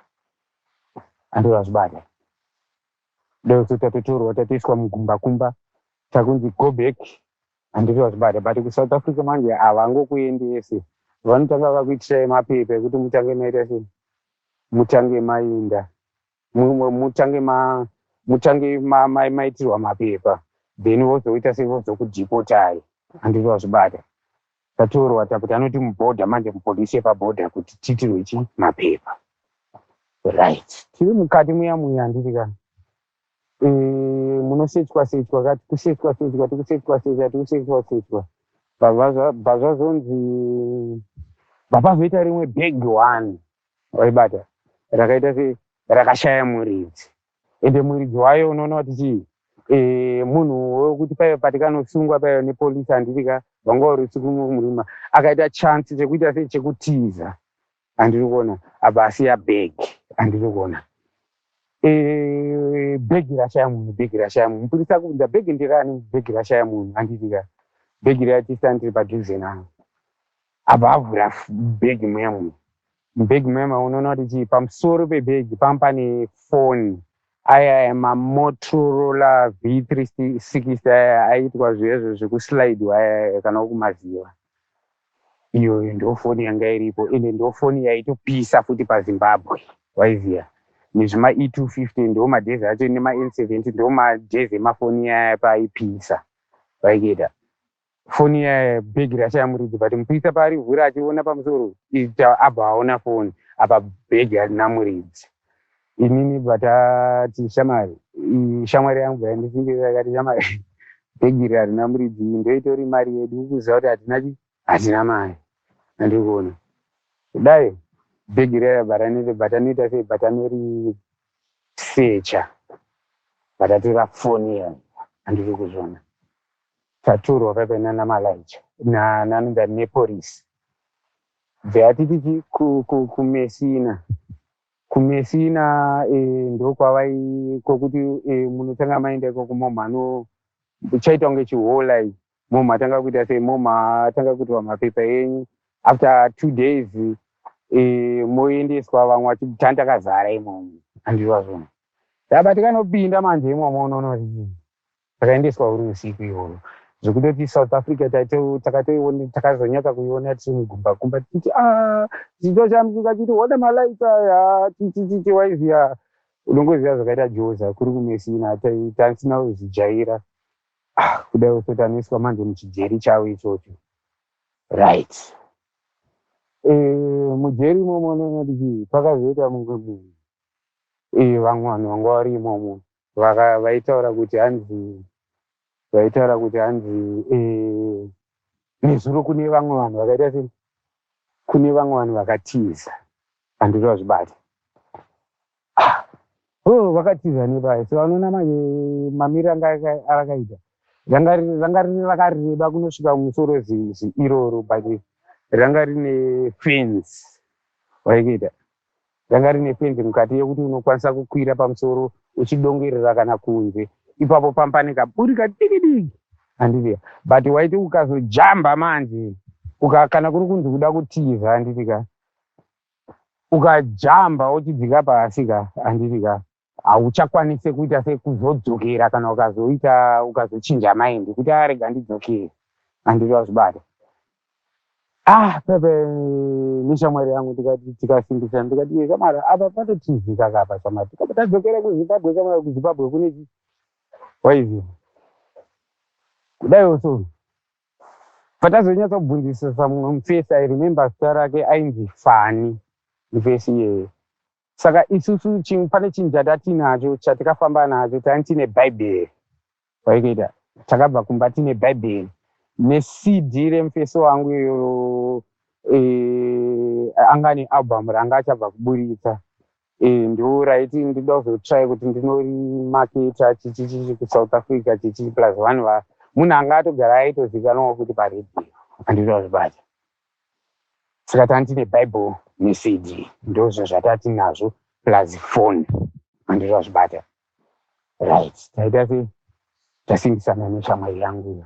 andovazvibata. Ndoso tatotorwa, tatoiswa mugumbakumba, takunzi go back, handiti? But kuSouth Africa manje havangokuendesi, vanotanga vakuitirai mapepa ekuti mutange maita sei, mutange mainda, mutange mutange maitirwa mapepa, then vozoita sei, vozokudeportai, handiti wazvibata? Tatorwa takuti anoti mubhodha manje, mupolisi yepabhodha, kuti tiitirwe chi mapepa, right? Tiri mukati muya muya, handiti ka? Munosechwa sechwa kati kusechwa sechwa, tikusechwa sechwa, tikusechwa sechwa, bva zvazonzi bva pazoita rimwe bag one, waibata, rakaita se rakashaya muridzi. Ende muridzi wayo, unoona kuti chii, munhu wekuti paiva patikanosungwa paiva nepolisi, handiti ka? Vanga uri usiku murima, akaita chance chekuita sei, chekutiza, handiri kuona? Abva asiya bhegi, handiri kuona? Bhegi rashaya munhu, bhegi rashaya munhu. Mupurisa kubvunza, "Bhegi nderani?" "Bhegi rashaya munhu," handiti ka? Bhegi ratisa ndiri padhuze naro. Abva avhura bhegi muya muya. Mubhegi muya muya, unoona kuti chii, pamusoro pebhegi panga pane foni, aya maMotorola V360 aya aiitwa zvezvo zvekuslidwa aya, kana ukumaziva. Iyoyo ndo foni yanga iripo, ende ndo foni yaitopisa futi paZimbabwe, waiziya, nezvima E250 ndo madhezi acho, nema N70 ndo madhezi emafoni aya paaipisa vaikuita foni yaya. Bhegi rashaya muridzi, but mupurisa paarivhura achiona pamusoro, abva aona foni apa, bhegi harina muridzi. Inini bvatati shamwari, shamwari yangu bvayandisingirira, akati, "Shamwari, bhegi iri harina muridzi, ndoitori mari yedu." Ukuziva kuti hatina chi, hatina mari, handiri kuona? Kudai bhegi raya bvatanoita sei, bvatanorisecha, bvatatora foni iya, handiri kuzviona? Tatorwa paipai nanamalaicha nanonzi neporisi, bveyatiti kuMessina. KuMessina ndokwavai kwokuti munotanga maenda ikoko, momhano chaita kunge chihola, momatanga kuita sei, momatanga kuitwa mapepa enyu. After 2 days moendeswa, vamwe vachitanda takazara imomo, handizva zvona? Saka tikanopinda manje imomo, unoona kuti takaendeswa uri usiku iwoyo, zvekutoti South Africa takazonyatsa kuiona tiri mugumbakumba, tichiti a tichitoshamisika, chiti ona malights aya, tititi waiziya, unongoziva zvakaita Joza kuri kuMessina, tasina kuzvijaira. Ah, kudai usoti anoiswa manje muchijeri chavo ichocho, right? Mujeri imomo, unoona kuti pakazoita mumwe munhu, vamwe vanhu vanga vari imomo vaitaura kuti hanzi, vaitaura kuti hanzi nezuro kune vamwe vanhu vakaita sei, kune vamwe vanhu vakatiza, handiti vazvibata? Ah, oh, vakatiza nepai? So vanoona manje mamiriro anga arakaita, ranga riri rakareba kunosvika mumusoro iroro, but ranga rine fence, waikuita, ranga rine fenzi mukati yekuti unokwanisa kukwira pamusoro uchidongerera kana kunze ipapo pambane kaburi kadiki diki, handiti? But waiti ukazojamba manje, kana kuri kunzi kuda kutiza, handiti ka, ukajamba uchidzika pasi ka, handiti ka, hauchakwanisi kuita sekuzodzokera kana ukazoita ukazochinja mind kuti arega ndidzokere, handiti wazvibata? Ah, pepe neshamwari yangu tikati, tikasimbisana, ndikati, "Iye shamwari, apa patotizika kapa shamwari, tikati tadzokera kuZimbabwe shamwari, kuZimbabwe kune chi," waiziva. Kudaiwo so patazonyatsa kubvunzisisa mumwe mufesi, I remember zita rake ainzi Fani, mufesi iyeye. Saka isusu pane chinhu chatatinacho chatikafamba nacho, tani tine Bhaibheri. Waikuita takabva kumba tine bhaibheri neCD remufeso wangu iyo anga nealbum ranga achabva kuburitsa. Ndo raiti ndinoda kuzotry kuti ndinorimaketa chichichichi kuSouth Africa chichi plus vanhu va munhu anga atogara aitozikanwawo futi paredhiyo, handinoda Saka tanga tine bible neCD, ndozvo zvatati nazvo, plus phone, handinoda zvibata. Right, taita sei, tasimbisana neshamwari yangu iyo.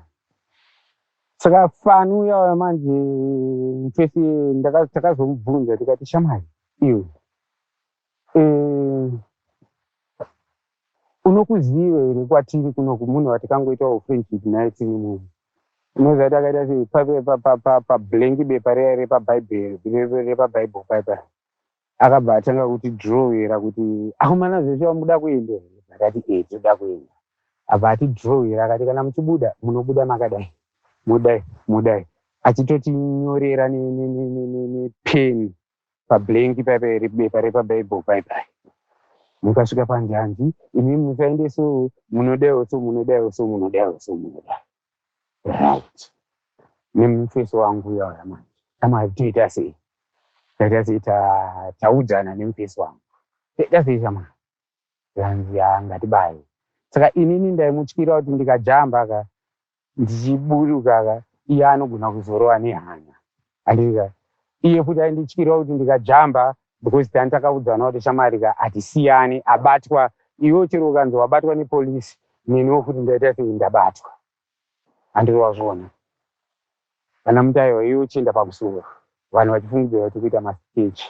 Saka fani uya manje mufesi, takazomubvunza tikati, "Shamwari iwe, unokuziva here kwatiri kunoku munhu watikangoitawo friendship naye tiri munhu?" Unoziva kuti akaita sei? Pablank bepa riya repabhaibheri, repabhaibheri paipa, akabva atanga kuti drawera kuti, "Akomana, zveshe wamuda kuenda here?" Akati, "E, toda kuenda." Abva ati drawera akati, "Kana muchibuda munobuda makadai, mudai, mudai," achitotinyorera nepeni pablank paipa, bepa repabhaibheri paipai. "Mukasvika panjanji imi musaende so, munodaiwo so, munodaiwo so, munodaiwo so, munodai." Right, nemufeso wangu uyauya manje, "Shamwari, toita sei?" Taita sei, taudzana nemufeso wangu, "Toita sei, shamwari?" Yanzi, "Ha, ngatibaye." Saka inini ndaimutyira kuti ndikajamba ka, ndichiburuka ka, iye anogona kuzorova nehana, andika. Iye futi aindityira kuti ndikajamba, because tani takaudzana kuti, "Shamwari ka, hatisiyani." Abatwa iwe, chero ukanzi wabatwa nepolisi, neniwo futi ndaita sei, ndabatwa, handiri wazviona. Kana muti, "Aiwa, iwe uchienda pamusoro," vanhu vachifungidzira kuti kuita mastage.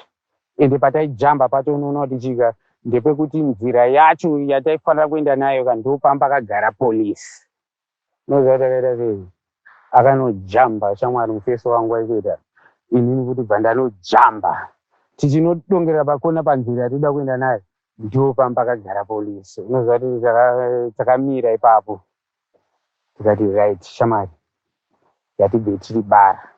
Ende pataijamba pacho, unoona kuti chika ndepekuti nzira yacho yataifanira kuenda nayo ka, ndopamba kagara polisi. Unoziva kuti akaita sei? Akanojamba shamwari, mufeso wangu aikuita, inini kuti bva ndanojamba, tichinodongera pakona panzira yatoda kuenda nayo, ndo pamba kagara polisi. Unoziva kuti takamira ipapo, tikati, "Right, shamwari, ngatibve tiri bara.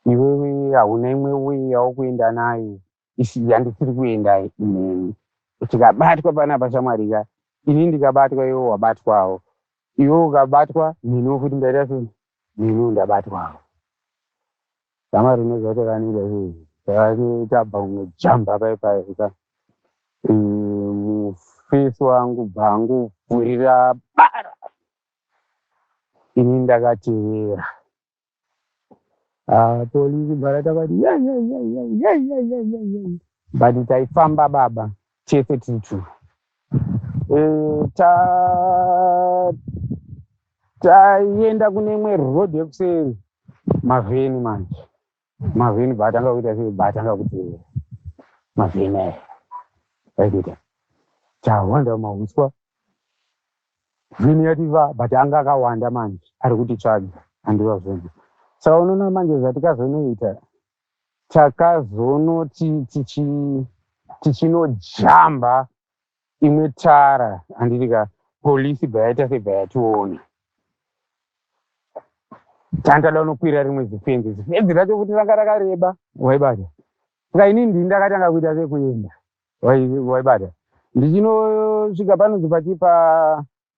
Iwewe hauna imwe way yaukuenda nayo isi yandisiri kuenda ineni? Tikabatwa panapa, shamwari ka, ini ndikabatwa, iwe wabatwawo. Iwe ukabatwa, neniwo futi ndaita sei, neniwo ndabatwawo." Shamwari, unoziva takanoita sei? Takati tabva kunojamba paipai ka, mufesi wangu bhangu vhurira bara, ini ndakatevera. Ah, polisi bara takati yai, but taifamba baba tese tiri two. Taienda kune imwe road yekuseri, mavheni manje, mavheni bvatanga kuita sei, bvatanga kutevera mavheni aya vaikuita. Tawanda mahuswa, vheni yativa, but anga akawanda manje ari kutitsvaga, handiva zvona. Saka unoona manje zvatikazonoita, takazonoti tichinojamba imwe tara, handiti ka, polisi bva yaita sebva yationa. Tandada unokwira rimwe zifenzi, zifenzi racho kuti ranga rakareba, waibata. Saka inini ndini ndakatanga kuita sekuenda, waibata. Ndichinosvika panonzi pachi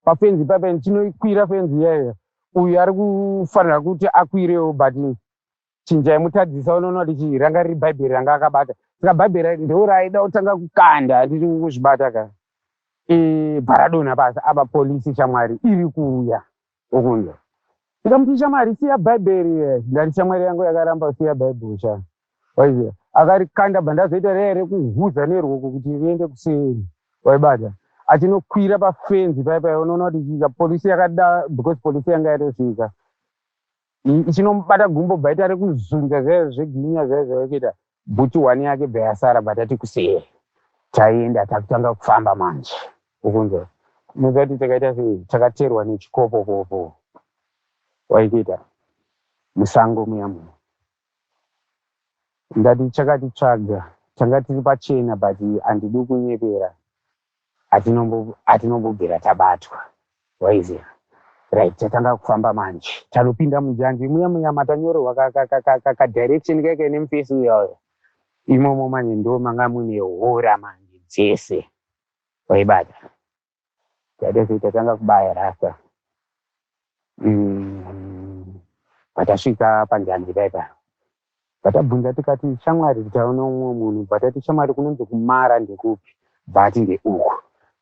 pafenzi papa, ndichinokwira fenzi iyaiya, uyu ari kufanira kuti akwirewo, but chinjaimutadzisa, unoona kuti chii, ranga riri bhaibheri ranga akabata. Saka bhaibheri ndo raaida kutanga kukanda, handiti kuzvibata ka, bva radonha pasi apa. Polisi, shamwari, iri kuuya ukunza. Ndikamuti, "Shamwari, siya bhaibheri." Ndati shamwari yangu yakaramba siya bhaibheri sha, waiziva. Akarikanda, bva ndazoita raya rekuhuza neruoko kuti riende kuseri, waibata. Achinokwira pafenzi paipai, unoona kuti chika, polisi yakada, because polisi yanga yatosvika, ichinomubata gumbo, bva ita rekuzunza zvaizvo zveginya zvaizvo zvavakuita, bhuti one yake bva yasara. Bva tati kuseri, taenda, takutanga kufamba manje ukunzwa. Unoziva kuti takaita sei? Takateerwa nechikopokopo, waikuita, musango muya muya. Ndati chakatitsvaga, tanga tiri pachena, but handidi kunyepera, hatinombobvira tabatwa, waiziva. Right, tatanga kufamba manje, tanopinda munjanji muya muya matanyorerwa kadirection kaika nemufesi uyayo. Imomo manje ndo manga mune hora manje dzese, waibata. Taita sei, tatanga kubaya rasta. Patasvika panjanji paipa, patabvunza tikati, "Shamwari," taona umwe munhu, patati, "Shamwari, kunonzi kumara ndekupi?" Bhati, "Ndeuku."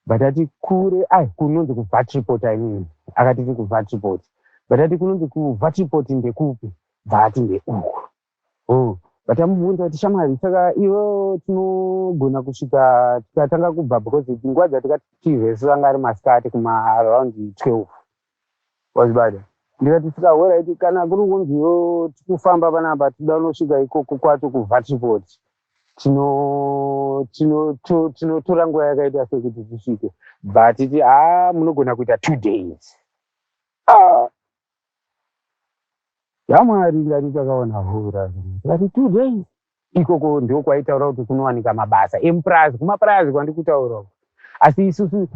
Batati, "Kure ai?" Kunonzi kuVatriport. I mean, akatiti kuVatriport. Batati, "Kunonzi kuVatriport ndekupi?" Bvati, "Ndeuku." Oh, batamubvunza kuti, "Shamwari, saka iwe tinogona kusvika tikatanga kubva?" Because nguva dzatikati vanga ari masikati, kumaaround 12, wazvibata. Ndikati, "Saka alright, kana kuri kunziwo tikufamba panapa, tinoda kunosvika ikoko kwacho kuVatriport, tinotora nguva yakaita sekuti tisvike?" But titi, "Haa, munogona kuita 2 days." Ah, yamwari, ndati takaona hura. Tikati, "2 days?" Ikoko ndo kwaitaura kuti kunowanika mabasa emupurazi, kumapurazi kwandikutaura uko. Asi isusu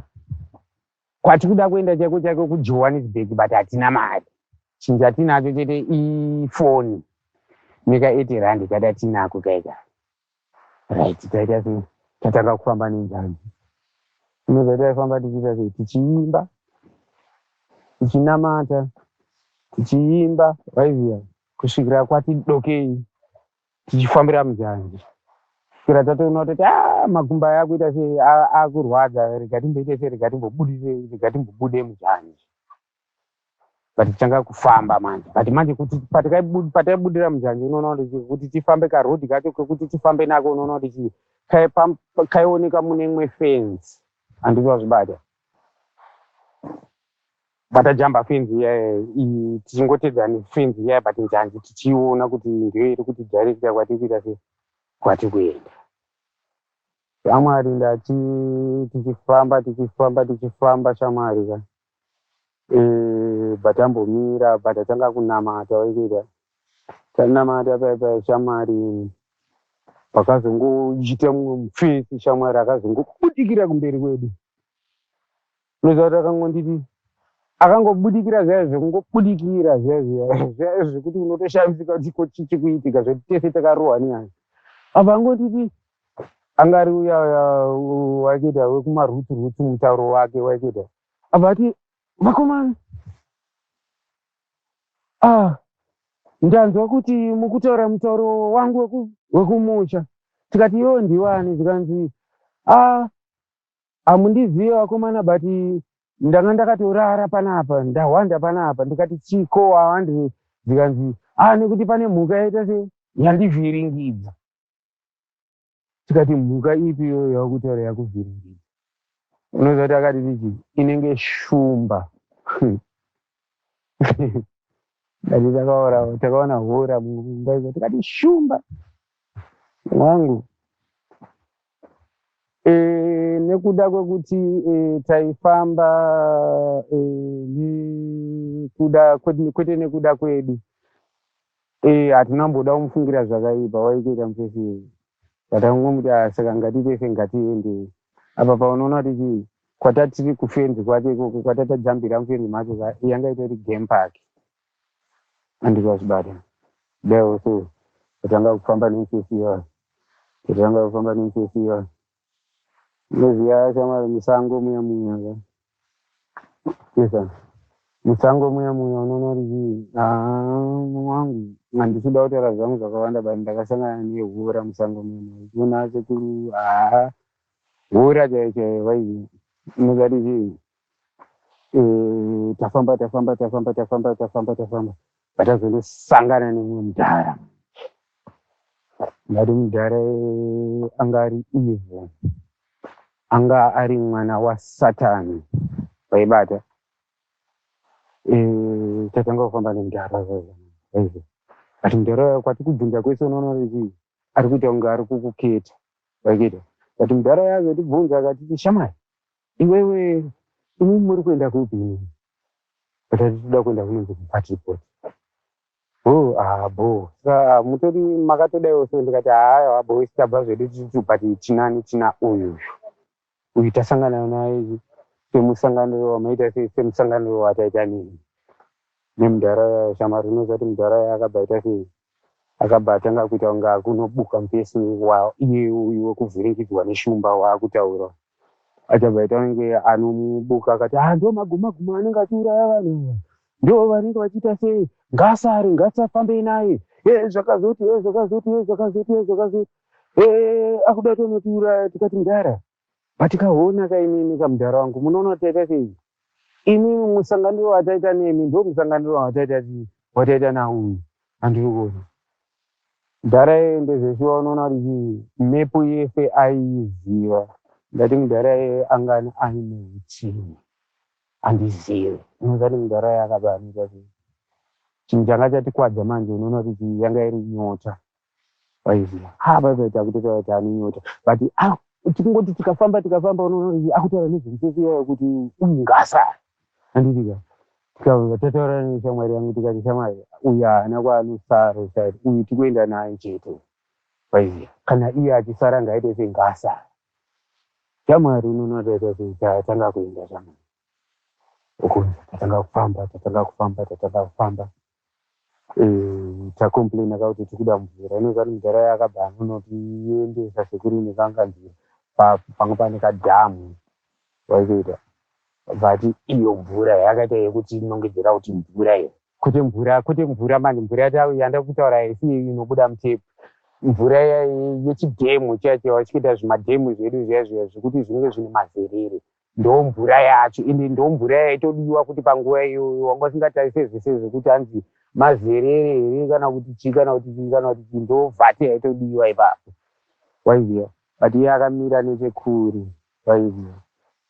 kwatikuda kuenda chaiko chaiko kuJohannesburg, but hatina mari. Chinhu chatinacho chete ifoni neka R80 kada tinako kaika. Right, taita sei, tatanga kufamba nenjanji. Inobva taifamba tichiita sei, tichiimba, tichinamata, tichiimba, waiziya, kusvikira kwati dokei, tichifambira munjanji, kusvikira tatoona kutoti a makumbo aya akuita sei, akurwadza, rega timboite sei, rega timbobudise, rega timbobude munjanji. But tichanga kufamba manje, but manje kuti pataibudira munjanji, unoona kuti kuti tifambe karodhi kacho kekuti tifambe nako, unoona kuti kaioneka mune imwe fence, handiti wazvibata? Patajamba fenzi iya, tichingotedza nefenzi iya, but njanji tichiona kuti ndiyo iri kuti directa kwatiri kuita sei, kwatiri kuenda. Shamwari, ndati tichifamba, tichifamba, tichifamba, shamwari ka, but ambomira, but atanga kunamata, waikuita tanamata paipai, shamwari, pakazongoita mumwe mufesi, shamwari, akazongobudikira kumberi kwedu. Unoziva kuti akangonditi, akangobudikira zviya zvekungobudikira zviya zviya zviya zvekuti unotoshamisika kuti ko chichi kuitika, zvekuti tese takarohwa nehana. Apa angotiti, angari uya uya waikuita wekumarutsi rutsi, mutauro wake waikuita, apa ati, "Vakomana, ah, ndanzwa kuti mukutaura mutauro wangu wekumusha." Tikati, "Iwo ndiwani?" Tikanzi, "Ah, hamundizivi vakomana, but ndanga ndakatorara panapa, ndahwanda panapa." Ndikati, "Chiko wawandi?" Zikanzi, "Ah, nekuti pane mhuka yaita sei, yandivhiringidza." Tikati, "Mhuka ipi iyoyo yakutaura yakuvhiringidza?" Unoziva kuti akati tichi inenge shumba. Ndati takaora, takaona hora mumba. Tikati, "Shumba wangu?" Nekuda kwekuti taifamba nekuda kwete nekuda kwedu, hatina mboda kumufungira zvakaipa, waikuita mufesi. Tatangomuti, "Ah, saka ngatiite se ngatiende apa." Paunoona kuti chii, kwatatiri kufenzi kwacho ikoko, kwatatajambira mufenzi macho, yanga itori game park, andikazvibata daiwo. So tatanga kufamba nemufesi iyoyo, tatanga kufamba nemufesi iyoyo. Unoziva shamwari, musango muya muya ka, yesa musango muya muya, unoona kuti chii, wangu, handisi kuda kutaura zvangu zvakawanda, but ndakasangana nehura musango muya muya, uchiona sekuru, haa, hura chaiyo chaiyo. Waizi unozati chii, tafamba, tafamba, tafamba, tafamba, tafamba, tafamba, patazondosangana nemumwe mudhara. Ndati mudhara anga ari evil, anga ari mwana waSatani, waibata. Tatanga kufamba nemudhara, waizi, but mudhara kwati kubvunza kwese, unoona kuti chii, ari kuita kunge ari kukuketa, waikuita. But mudhara yazotibvunza akatiti, "Shamwari, iwewe, imi muri kuenda kupi inini?" Patati, "Toda kuenda kunonzi kuPatriport." "Oh, ah, bo, saka mutori makatodaiwo so?" Ndikati, "Haiwa bo, tabva zvedu titu, but tinani, tina uyu uyu tasangana naye semusanganiro wamaita sei, semusanganiro wataita nini nemudhara." Shamwari, unoziva kuti mudhara akabva aita sei, akabva atanga kuita kunge akunobuka mupesi wa iye uyu wekuvhiringidzwa neshumba waakutaura. Achabva aita kunge anomubuka akati, ah, ndo maguma guma anenge achiuraya vanhu ava, ndo vanenge vachiita sei, ngasare, ngasafambe naye. E zvakazoti, e zvakazoti, e zvakazoti, e zvakazoti, e akuda tonotiuraya. Tikati, mudhara, patikaona kainini kamudhara wangu, munoona kuti taita sei imimi? Musanganiro wataita nemi ndo musanganiro wataita nauyu. Handiri kuona mudhara iye ndezveshuwa. Unoona kuti chii, mepu yese aiiziva. Ndati mudhara iye angani aine utsinye, handizivi. Unoziva kuti mudhara iye akabva anoita sei? Chinhu changa chatikwadza manje, unoona kuti chii, yanga iri nyota, waiziva. Ha, paipaita kutotaura kuti ane nyota, but ah, tikungoti tikafamba tikafamba, unoona kuti akutaura nezvemucheche iyayo kuti uyu ngasara, handitika? Tikabva tataura neshamwari yangu, tikati, shamwari, uyu haana kwaanosara usari uyu, tikuenda naye chete, waiziva. Kana iye achisara, ngaite sei, ngaasara. Shamwari, unoona taita sei, tatanga kuenda, shamwari. Ukunza tatanga kufamba, tatanga kufamba, tatanga kufamba, tacomplaina kakuti tikuda mvura. Inoziva kuti mudhara yakabva anonotiendesa sekuru nekanganzira panga pane kadhamu, waikuita. But iyo mvura yakaita yekuti inongedzera kuti mvura iyo, kwete mvura, kwete mvura mani. Mvura yanda kutaura isi inobuda mutepu, mvura yechidhemu chiya chiya, vachikuita zvimadhemu zvedu zviya zviya zvekuti zvinenge zvine mazerere, ndo mvura yacho. Ende ndo mvura yaitodiwa kuti panguva iyoyo wanga usingatarise zvese zvekuti hanzi mazerere here kana kuti chii, kana kuti chii, kana kuti chii. Ndo vhati yaitodiwa ipapo, waiziva. But iye akamira nechekure, waiziva.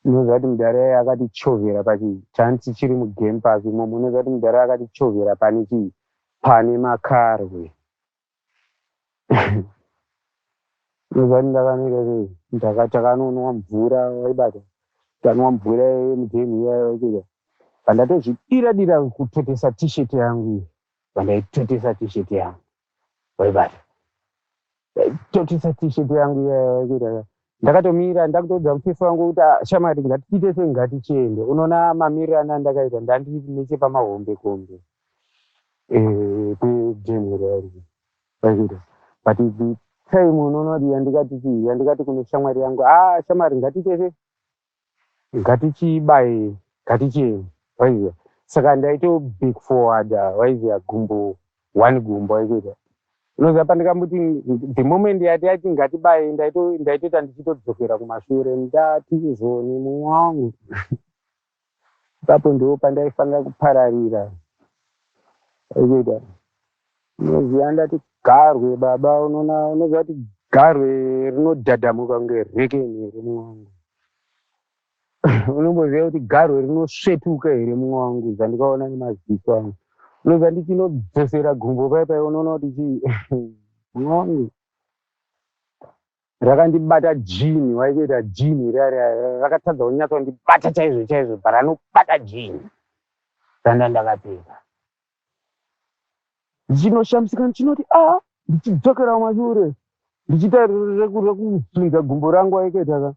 Unoziva kuti mudhara iye akatichovhera pachii, chanti chiri mugame park imomo. Unoziva kuti mudhara akatichovhera pane chii, pane makarwe. Unoziva kuti ndakanoita sei? Takanonwa mvura, waibata. Tanwa mvura yemudhemu iyayo, waikuita. Pandatozvidira dira kutotesa T-shirt yangu iyi, pandaitotesa T-shirt yangu, waibata, ndaitotesa T-shirt yangu iyayo, waikuita. Ndakatomira, ndakutoudza mufesi wangu kuti, "Ah, shamwari, ngatiite sei, ngatichiende." Unoona mamirirano andakaita, ndandiri nechepamahombe kombe pedhemu rari, waikuita. But the time, unoona kuti yandikati chii, yandikati kune shamwari yangu, ah, shamwari, ngatiite sei, ngatichibaye, ngatichiende, waiziva. Saka ndaito back forward, waiziva, gumbo one, gumbo, waikuita. Unoziva pandikamboti the moment yati yati ngatibaye, ndaitoita ndichitodzokera kumashure. Ndati zvoni, mumwe wangu, ipapo ndo pandaifanira kupararira, waikuita. Unoziva ndati garwe, baba, unoona, unoziva kuti garwe rinodhadhamuka kunge rekeni here, mumwe wangu? Unomboziva kuti garwe rinosvetuka here, mumwe wangu? Zvandikaona nemaziso angu, unoziva, ndichinodzosera gumbo pai, unoona kuti chii, mumwe wangu, rakandibata jini, waikuita. Jini riya rakatadza kunyatsondibata chaizvo chaizvo, paranobata jini randa ndakapfeka, ndichinoshamisika, ndichinoti a, ndichidzokera kumashure, ndichiita rekuzunza gumbo rangu, waikuita ka.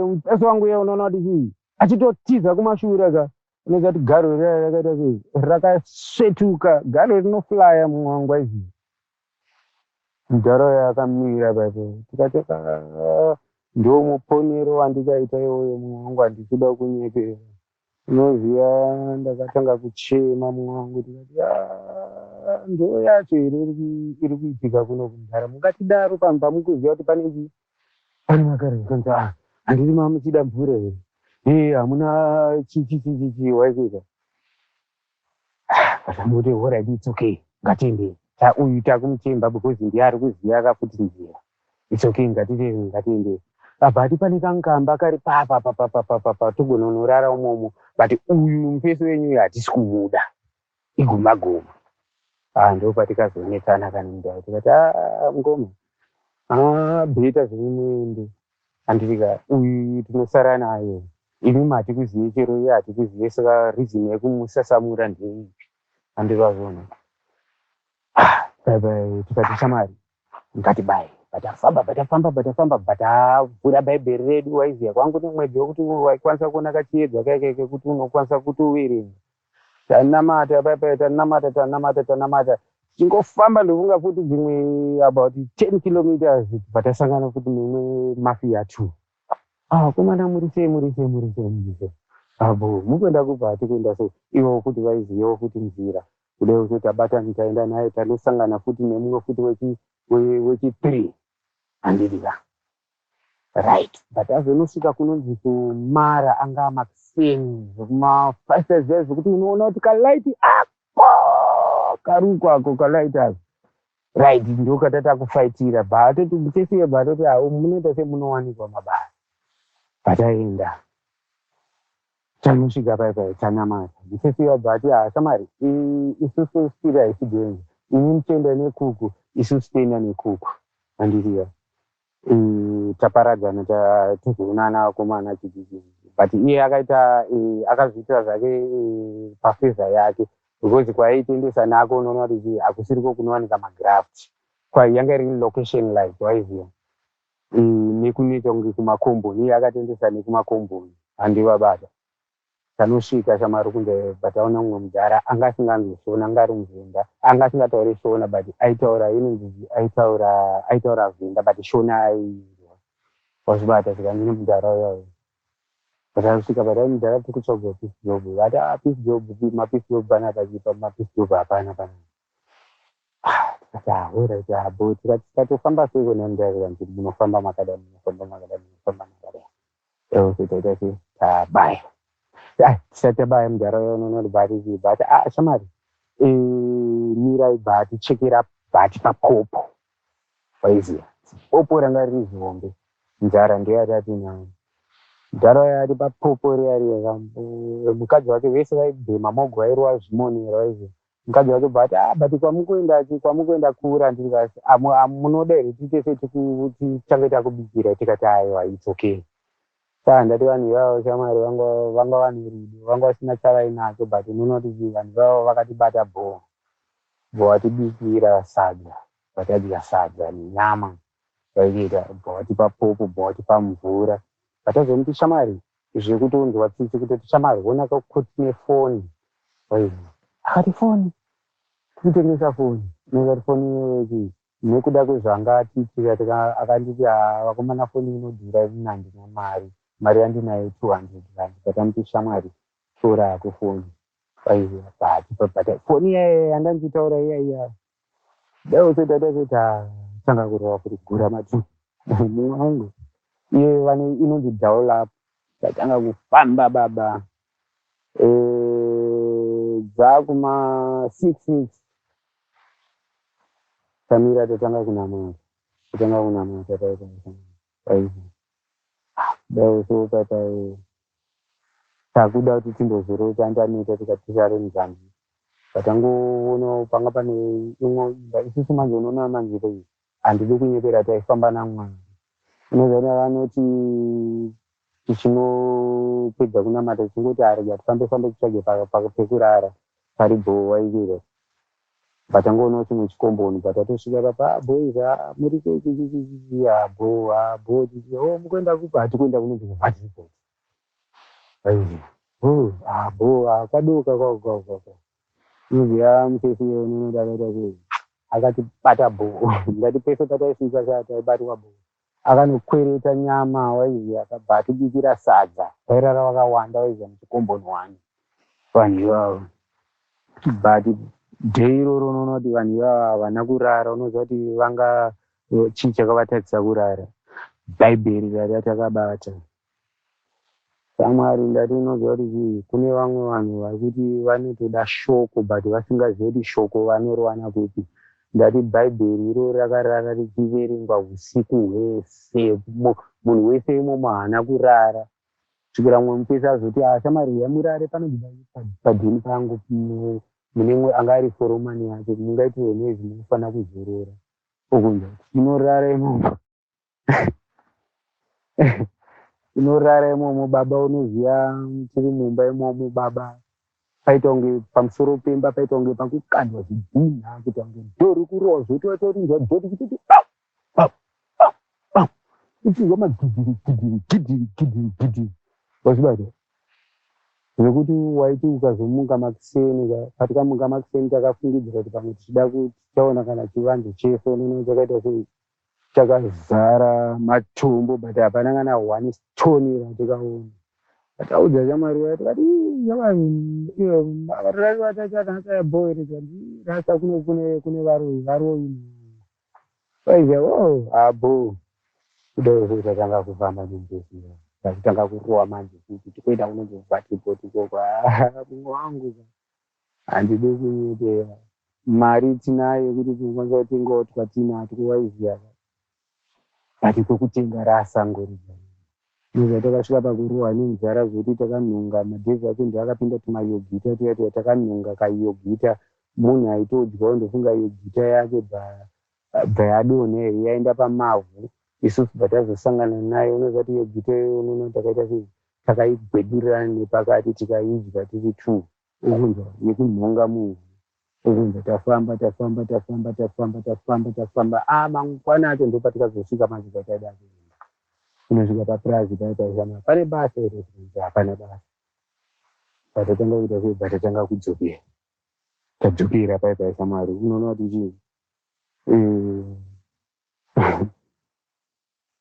Mufesi wangu iye, unoona kuti chii, achitotiza kumashure ka. Unoziva kuti garwe riya rakaita sei, rakasvetuka. Garwe rinoflya, mumwe wangu, aiziva. Mudhara uyo akamira paipo, tikati, "Ah, ndo muponero wandikaita iwoyo, mumwe wangu, handikuda kunyepera." Unoziva ndakatanga kuchema, mumwe wangu, tikati, "Ah, ndo yacho here iri kuitika kuno kudhara? Mungatidaro panhu pamukuziva kuti pane chii, pane makarwe?" Kanzi, "Ah, handiri mamuchida mvura here? E, hamuna chichi chichi chi, waikuita." Vatambuti, alright, it's okay, ngatiendei. Uyu takumutemba because ndiye ari kuziva kafuti nzira. It's okay, ngatite, ngatiendei. Abva ati pane kangamba kari papa papa papa papa, togona unorara umomo, but uyu mufesi wenyu uyu hatisi kumuda, iguma guma. Ah, ndo patikazonetsana kana mudhara, tikati, ah, ngoma, ah, better zvenyu muende, handitika? Uyu tinosara naye, imi hatikuzive, chero iye hatikuzive, saka reason yekumusasamura ndeipi? Handivazvona. Ah, bye, tikati, shamwari, ngatibaye. Patafamba, patafamba, patafamba, patavhura Bhaibheri redu, waiziya, kwangu nemwedzi wekuti waikwanisa kuona kachiedza kaike kekuti unokwanisa kuti uverenge. Tanamata paipai, tanamata, tanamata, tanamata, tichingofamba, ndofunga futi dzimwe about 10 kilometers, patasangana futi nemwe mafia two. Ah, komana, muri sei, muri sei, muri sei, muri sei? Abo mukuenda kubva, hatikuenda sei. Ivo futi vaizivawo futi nzira kudai kuti tabatani, taenda naye, tanosangana futi nemumwe futi wechi3, handiti ka? Right, but azonosvika kunonzi kumara, anga makuseni zvekuma5 zviya, zvekuti unoona kuti kalight ako karuko ako, kalight ako, right, ndokatata kufaitira. Bhatoti mutesiye, bhatoti munoita semunowanikwa mabasa. Pataenda, tanosvika pai pai, tanamata. Mutesiye bhati, "Ha, shamari, isusu stiri haisi dhenza. Imi muchienda nekuku, isusu toenda nekuku, handitiya?" Taparadzana, tozoonana vakomana chichichi. But iye akaita, akazviitira zvake pafavour yake, because kwaaitendesa nako, unoona kuti hakusiriko kunowanika magraft. Kwai yanga iri location like, waiziva, nekunoita kunge kumakomboni. Iye akatendesa nekumakomboni, handivabata. Tanosvika shamari kunze, but aona mumwe mudhara anga asinganzwi Shona, anga ari muvhenda, anga asingatauri Shona, but aitaura inonzi aitaura Vhenda, but Shona aiwa wazvibata. Saka ndine mudhara uyayo, patasvika patai, "Mudhara, tiri kutsvaga piece job." Vati, "Ah, piece job, mapiece job panapa chipa mapiece job hapana panapa." Tikati, "Alright, abo." Tikati, "Tikatofamba seiko nemudhara?" Kanzi, "Munofamba makadai, munofamba makadai, munofamba makadai." Else taita sei, tabaya. Tisati tabaya, mudhara uya unoona kuti bhati bhati, "Ah, shamari, mirai." Bhati chekera bhati papopo, waiziva popo ranga riri zihombe. Nzara ndiyo yatati nayo. Mudhara uya ati papopo riya riya, mukadzi wake vese vaibhema mogo, vairova zvimonera, waiziva. Mukadzi wake bhati, "Ah, but kwamukuenda, kwamukuenda kura, ndiri munoda here tiite sei, tichange takubikira?" Tikati, "Aiwa, it's okay." Saka ndati vanhu ivavo, shamwari, vanga vane rudo, vanga vasina chavainacho, but unoona kuti vanhu ivavo vakatibata bho bho, vatibikira sadza, vatadya sadza nenyama, vaikuita bho, vatipa popo bho, vatipa mvura. Vatazomuti, "Shamwari," zvekutonzwa tsitsi kutoti, "Shamwari, ona kutine foni." Akati, "Foni? Tikutengesa foni?" Nekati foni iyoyo, nekuda kwezvanga atiitira, akanditi, "Vakomana, foni inodhura, inini handina mari, mari yandinayo R200." Tatamuti, "Shamwari, tora hako foni." But foni iyaiya yandandichitaura iya iya, dai usoti atasoti tanga kurova kuti gura matu wangu iye vane inonzi dial up. Tatanga kufamba baba, dzakuma 6 6, tamira, tatanga kunamata, tatanga kunamata. Dai so patai takuda kuti timbozorora, tandaneta, tikati tisare muzanzi. Patangoona panga pane imwe imba. Isusu manje, unoona manje kei, handidi kunyepera, taifamba naMwari. Unoziva vanoti tichinopedza kunamata, tichingoti arega tifambe fambe titsvage pekurara pari bho, waikira. Patangoonawo chimwe chikomboni, patatosvika papa, "Boys, muri sei?" "Abo, abo." "O, mukuenda kupi?" "Hatikuenda kunonzi kuVatriport." "Abo, kwadoka kwako." Unoziva mufesi unonoda akaita sei, akatibata bho. Ndati pese pataisvika sha taibatwa bho. Akanokwereta nyama, waiziva, akabva atibikira sadza. Vairara vakawanda, waiziva, muchikomboni wani vanhu ivavo. But day iroro unoona kuti vanhu ivava havana kurara. Unoziva kuti vanga chii chakavatadzisa kurara? Bhaibheri rari takabata samwari. Ndati unoziva kuti chii, kune vamwe vanhu vari kuti vanotoda shoko, but vasingazivi kuti shoko vanoriwana kupi. Ndati bhaibheri iroro rakarara richiverengwa usiku hwese. Munhu wese imomo haana kurara kusvikira mumwe mupesi azoti, "Ashamari, yamurare panonzi padhini pangu." Mune imwe anga ari foromani yacho, "Mungaitirwe noise, munofanira kuzorora." Okunza tinorara imomo, tinorara imomo baba. Unoziva tiri mumba imomo baba, paita kunge pamusoro pemba paita kunge pakukandwa zvidhinha, kuita kunge dhori kurohwa, zvoti watorinzwa dhori kuchiti pau pau pau pau, uchinzwa magidhiri gidhiri gidhiri gidhiri gidhiri, wazvibata, zvekuti waiti ukazomuka makuseni. Patikamuka makuseni, takafungidzira kuti pamwe tichida kuti tichaona kana chivanze chese, unoona chakaita sei. Chakazara matombo but hapana kana one stone ratikaona. Taudza shamwari uya tikati shamwari bho here rasta kuno kune varoyi varoyi vaiziva oh abo kudai so tatanga kufamba nembesi takutanga kurowa manje futi tikuenda kunonzi vatipoti ikoko. Mumwe wangu handidi kunyepera mari tinayo yekuti tinokwanisa kutengawo twatinatwo waiziva but kwekutenga rasango riga nozva takasvika pakurohwa nenzara zvekuti takanhonga madhezi acho ndoakapinda tumayogita tuya tuya takanhonga kayogita munhu aitodyawo ndofunga yogita yake bva yadonha here yaenda pamavhu isusu bva tazosangana nayo unoziva kuti yogita iyoyo unoona takaita sei takaigwedurirana nepakati tikaidya tiri two ukunzwa yekunhonga muvhu ukunzwa tafamba tafamba tafamba tafamba tafamba tafamba a mangwana acho ndopatikazosvika manje kwataida kuenda unosvika papurazi paya paishama pane basa here hapana basa patatanga kuita sei patatanga kudzokera tadzokera paya paishamwari unoona kuti chii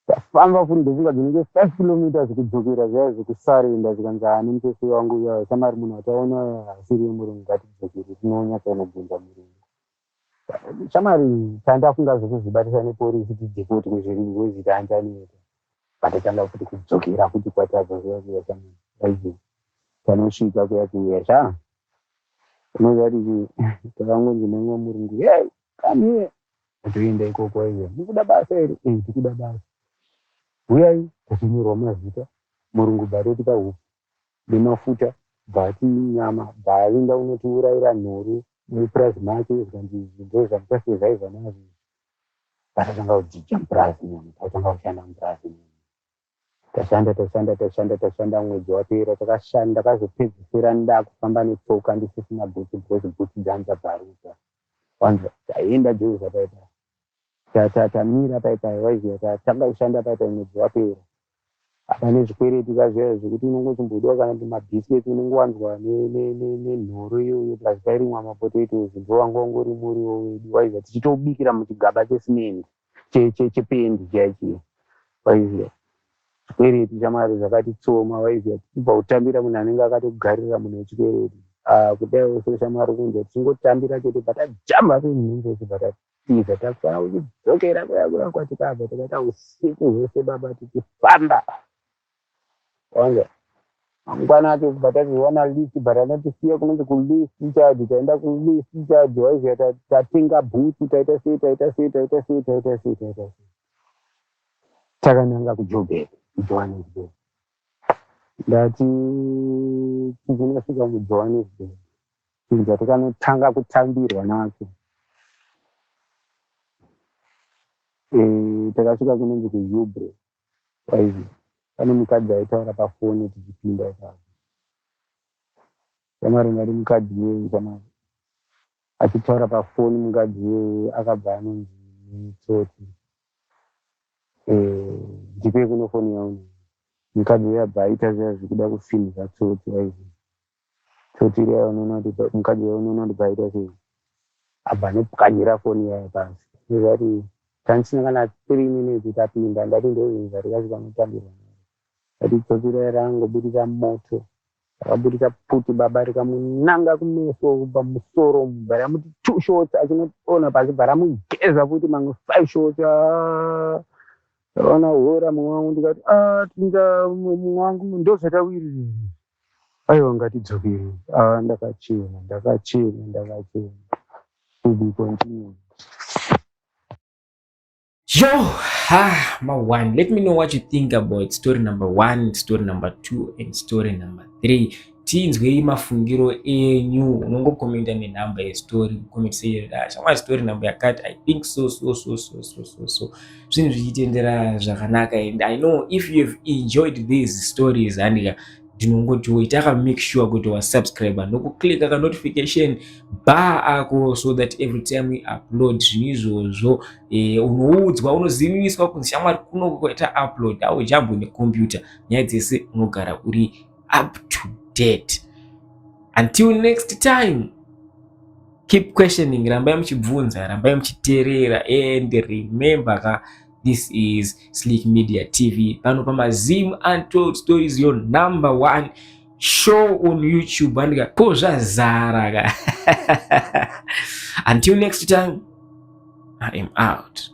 tafamba futi ndofunga dzinenge 5 kilometers kudzokera zviya zvekusarenda zvikanzi hani mutesi wangu uya shamwari munhu ataona asiri yemurungu ngatidzokere tinonyatsanobvunza murungu shamwari tandafunga zvekuzvibatisa neporisi tidhipoti kuzviri because tandaneta patatanga futi kudzokera futi kwatabva kuya kuya shamwari aizi tanosvika kuya kuya sha unoziva kuti takangonzi nemumwe murungu hey come here toenda ikoko aiwa mukuda basa here e tikuda basa uyai tachinyorwa mazita murungu bva totipa hupfu nemafuta bvati nyama bvaenda unotiurayira nhoro mupurazi make zvikanzi izvi ndo zvamuchasurvivha nazvo patatanga kudzidza mupurazi muno tatanga kushanda mupurazi muno tashanda tashanda tashanda tashanda mwedzi wapera takashanda ndakazopedzisira ndakufamba netsoka ndisisina bhutsu because bhutsu dzanza bvaruka wanzwa taenda joza paipai tamira paipai waiziva tatanga kushanda paipai mwedzi wapera apa nezvikwereti kazviya zvekuti unongochimbodiwa kana kuti mabhisiketi unenge wanzwa nenhoro iyoyo plus pairimwa mapotatoes ndo wanga ungori muriwo wedu waiziva tichitobikira muchigaba chesimendi chependi chiya chiya waiziva chikwereti chamari zvakatitsoma waiziva tichibva kutambira munhu anenge akatogarira munhu wechikwereti kudaiwo so shamwari kunze tichingotambira chete patajamba pemhunzese patatiza takufanira kuchidzokera kuya kuya kwatikabva takaita usiku hwese baba tichifamba wanza mangwana acho kubva tazowana lift but anotisiya kunonzi kulift charge taenda kulift charge waiziva tatenga bhutsu taita sei taita sei taita sei taita sei taita sei takananga kuJoburg kuJohannesburg ndati tichinosvika muJohannesburg chinhu chatikanotanga kutambirwa nacho takasvika kunonzi kuHillbrow waizi pane mukadzi aitaura pafoni tichipinda ipapo shamwari ngati mukadzi iyeye shamwari achitaura pafoni mukadzi iyeye akabva anonzi netsotsi ndipei kuno foni yaunhu mukadzi uyo abva aita zviya zvekuda kufinha tsotsi waizi tsotsi riya unoona kuti mukadzi uyo unoona kuti bvaita sei abva anopwanyira foni yaya pasi nezvati tanisina kana 3 minutes tapinda ndati ndozvinhu zvatikasvika notambirwa ndati tsotsi riya rangobudisa moto rakabudisa pfuti baba rikamunanga kumeso pamusoro bva ramuti two shots achinodonha pasi bva ramugeza futi mamwe five shots ndakaona hora mumwe wangu ndikati "Ah, tinza mumwe wangu ndozvatawiririra aiwa ngatidzokere ah, ndakachena ndakachena ndakachena to be continued. Yo, ha, ma one. Let me know what you think about story number one, story number two, and story number three. Tinzwei mafungiro enyu unongokomenta nenhamba yestory comment sei shamwari story number yakati I think so so so so so so so zvinhu zvichitendera zvakanaka and I know if you have enjoyed these stories handika ndinongotiwo itaka make sure kuti wasubscribe nokuclicka kanotification bar ako so that every time we upload zvinhu izvozvo unoudzwa unoziviswa kunzi shamwari kuno kwaita upload aujambwe necomputer nyaya dzese unogara uri up to date. Until next time, keep questioning, rambai muchibvunza, rambai muchiteerera and remember ka. This is Slick Media TV pano pamaZim Untold Stories, your number one show on YouTube. Andika ko zvazara ka. Until next time, I am out.